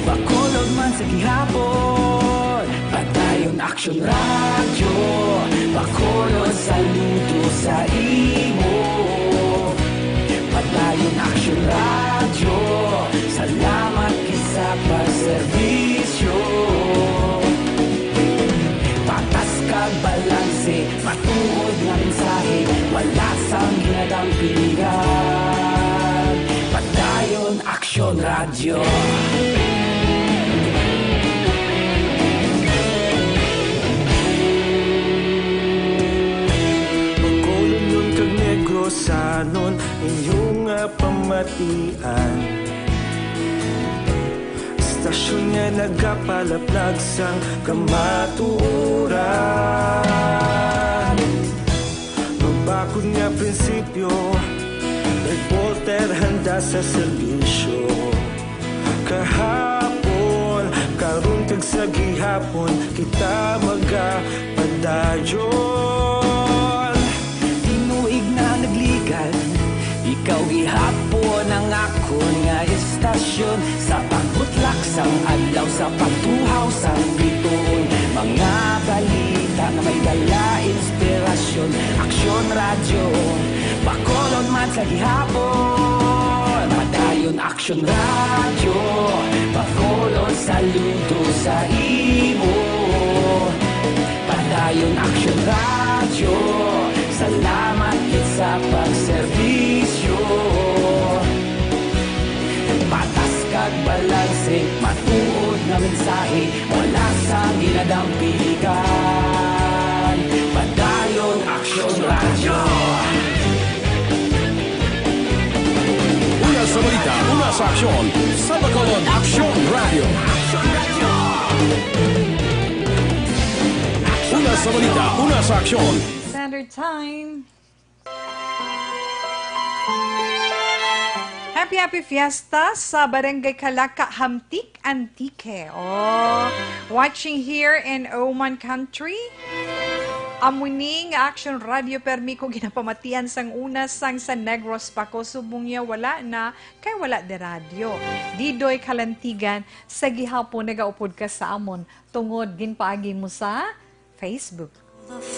Bacolod man sa gihapon. Padayon Aksyon Radyo, Bacolod, saludo sa imo. Padayon Aksyon Radyo, salamat gid sa pagserbisyo. Patas kag balanse, matuod nga mensahe, wala sang ginadampingan. Padayon Aksyon Radyo. Bacolod kag Negros, sanon inyo nga pamatian. Istasyon nga nagapalaplag sang kamatuoran. Mabakod nga prinsipyo, reporter handa sa serbisyo. Kahapon, karon kag sa gihapon, kita magapadayon. Tinuig na nagligan, ikaw gihapon ang akon nga istasyon. Sa pagbutlak sang adlaw, sa pagtuhaw sang bituon, mga balita nga may dala inspirasyon. Aksyon Radyo, Bacolod man sa gihapon. Padayon Aksyon Radyo, Bacolod, saludo sa imo. Padayon Aksyon Radyo, salamat gid sa Pagserbisyo, patas kag balanse, matuod nga mensahe, wala sang ginadampiligan. Padayon, Aksyon Radyo. Una sa balita, una sa aksyon, sa Bacolod, Aksyon Radyo. Una sa balita, una sa aksyon. Standard Time. Happy, happy fiesta sa Barangay Calaca, Hamtic, Antique. Oh, watching here in Oman country. Amo ni nga Action Radio, permi ko ginapamatian sang una sang sa Negros pa ko, subong niya wala na, kay wala di radyo. Didoy Kalantigan, sa gihapon nagaupod ka sa amon tungod ginpaagi mo sa Facebook.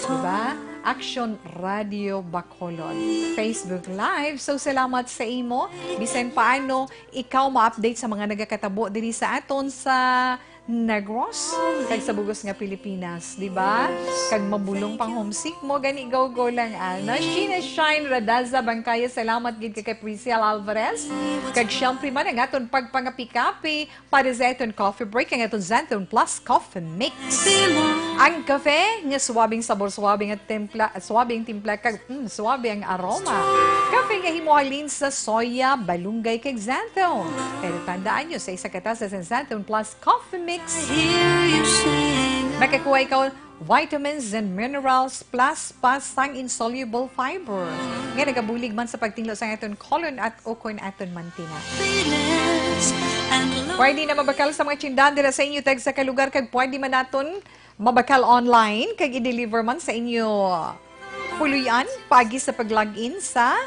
Diba? Action Radio Bacolod, Facebook Live. So, salamat sa imo. Bisan paano, ikaw ma-update sa mga nagakatabo diri sa aton sa Negros, kag sa bugos nga Pilipinas, di ba? Kag mabulong pang homesick mo, gani go-go lang, ana. Sheena Shine Radaza Bangkaya, salamat gid kay, kay Priscilla Alvarez. Kag siyempre man, ang aton pagpangapikapi para sa aton coffee break, ang aton Xanthone Plus Coffee Mix. Ang kape nga suwabing sabor, suwabing at timpla, suwabing timpla, kag, mm, suwabe ang aroma. Kape nga himo halin sa soya, balunggay, kag xanthone. Pero tandaan nyo, sa isa ka tasa sa Xanthone Plus Coffee Mix, makakuha ikaw vitamins and minerals plus pa sang insoluble fiber nga nagabulig man sa pagtinlo sa aton colon at ukon aton mantina. Pwede na mabakal sa mga tindahan dira sa inyo tagsa ka lugar, kag pwede man naton mabakal online kag i-deliver man sa inyo puluy-an paagi sa pag-log in sa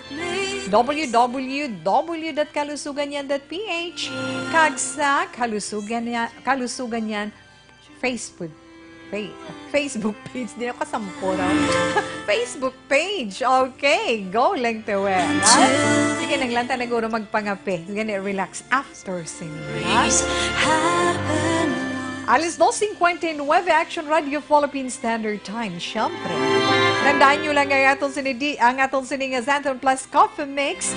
w w w dot kalusuganyan dot p h kag sa Kalusugan Niya-, Kalusuganyan Facebook page. Facebook page. Di ako kasampo raw. Facebook page. Okay, go lang to eh. Ha? Sige, nang lanta na guro magpangape. Gani, relax. After sini, ha? Alas dos cincuenta y nueve, Action Radio Philippine Standard Time, siyempre. Tandaan nyo lang ang aton sini, di, ang aton sini nga Xanthone Plus Coffee Mix.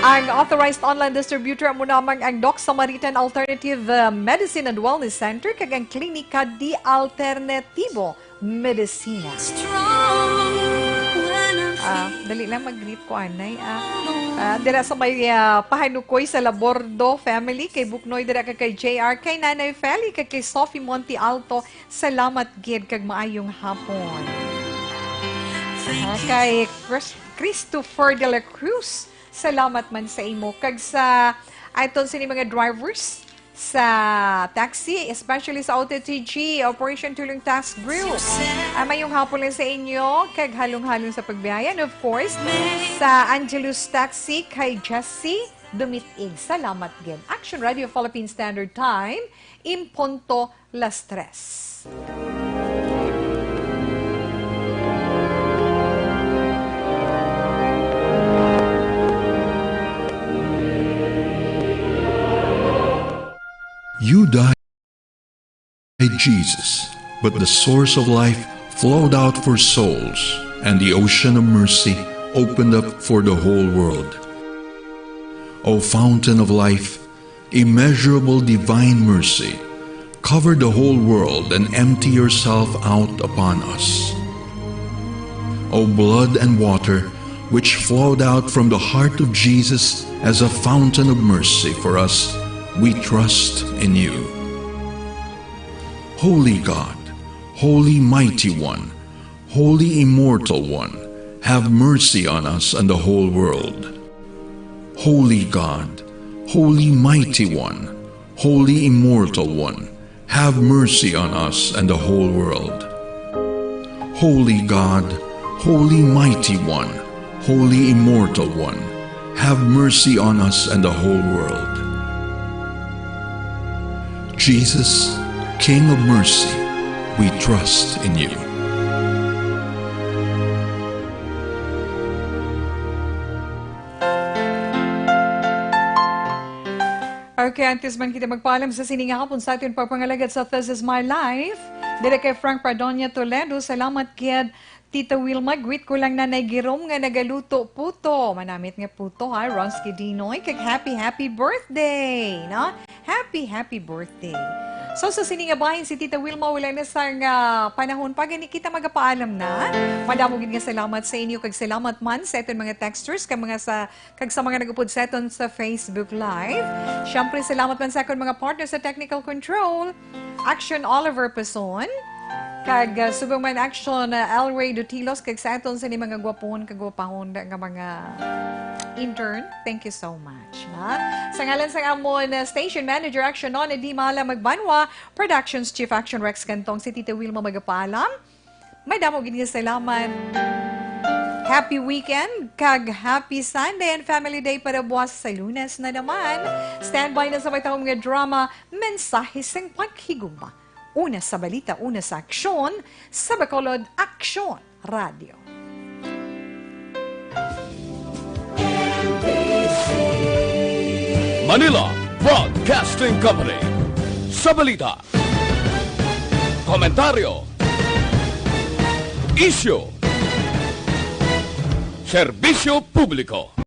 Ang authorized online distributor amo namang ang Doc Samaritan Alternative, uh, Medicine and Wellness Center kag ang Klinika di Alternatibo Medicina. Ah, dali lang mag-greet ko, anay, ah. Ah, dira sa may, ah, Pahanukoy sa Labordo family, kay Buknoy dira ka kay J R, kay Nanay Feli, kag kay Sophie Monte Alto, salamat gid kag maayong hapon. Ah, kay Chris-, Christopher de la Cruz, salamat man sa imo. Kag sa aton sini mga drivers sa taxi, especially sa Auto T G, Operation Tulong Task Group. Ah, mayong hapon lang sa inyo, kag halong-halong sa pagbiyahe. And of course, sa Angelus Taxi, kay Jessie Dumitig. Salamat gid. Action Radio Philippine Standard Time, in punto las tres. You died, Jesus, but the source of life flowed out for souls, and the ocean of mercy opened up for the whole world. O fountain of life, immeasurable divine mercy, cover the whole world and empty yourself out upon us. O blood and water, which flowed out from the heart of Jesus as a fountain of mercy for us, we trust in you. Holy God, Holy Mighty One, Holy Immortal One, have mercy on us and the whole world. Holy God, Holy Mighty One, Holy Immortal One, have mercy on us and the whole world. Holy God, Holy Mighty One, Holy Immortal One, have mercy on us and the whole world. Jesus, King of mercy, we trust in you. Okay, antes man kita magpaalam sa sining hapon sa aton pagpangalagad sa This Is My Life, diri kay Frank Pardonia Toledo, salamat gid. Tita Wilma, greet ko lang Nanay Girom nga nagaluto puto. Manamit nga puto, ha, Ronsky Dinoy, kag happy, happy birthday, no? Happy, happy birthday. So, sa sini nga bahin si Tita Wilma, wala na sang panahon pa, gani kita magapaalam na. Madamo gid nga salamat sa inyo, kag salamat man sa aton mga texters, kag mga sa, kag sa mga nag-upod sa aton sa Facebook Live. Siyempre, salamat man sa akon mga partner sa technical control, Action Oliver Pason, kag, uh, subong man Action, uh, Elray Dutilos, kag sa aton sa ni mga gwapon kag gwapahon nga mga intern. Thank you so much, ha? Sa ngalan sa amon, uh, station manager, Action Non, Di Mala Magbanwa, Productions Chief Action Rex Cantong, si Tita Wilma magapaalam. Madamo gid nga salamat. Happy weekend, kag happy Sunday and Family Day para buwas sa Lunes na naman. Standby na sa may tahom nga drama, Mensahe sing Paghigugma. Una sa balita, una sa aksyon, sa Bacolod Aksyon Radio. Manila Broadcasting Company. Sa balita, komentaryo, isyu, serbisyo publiko.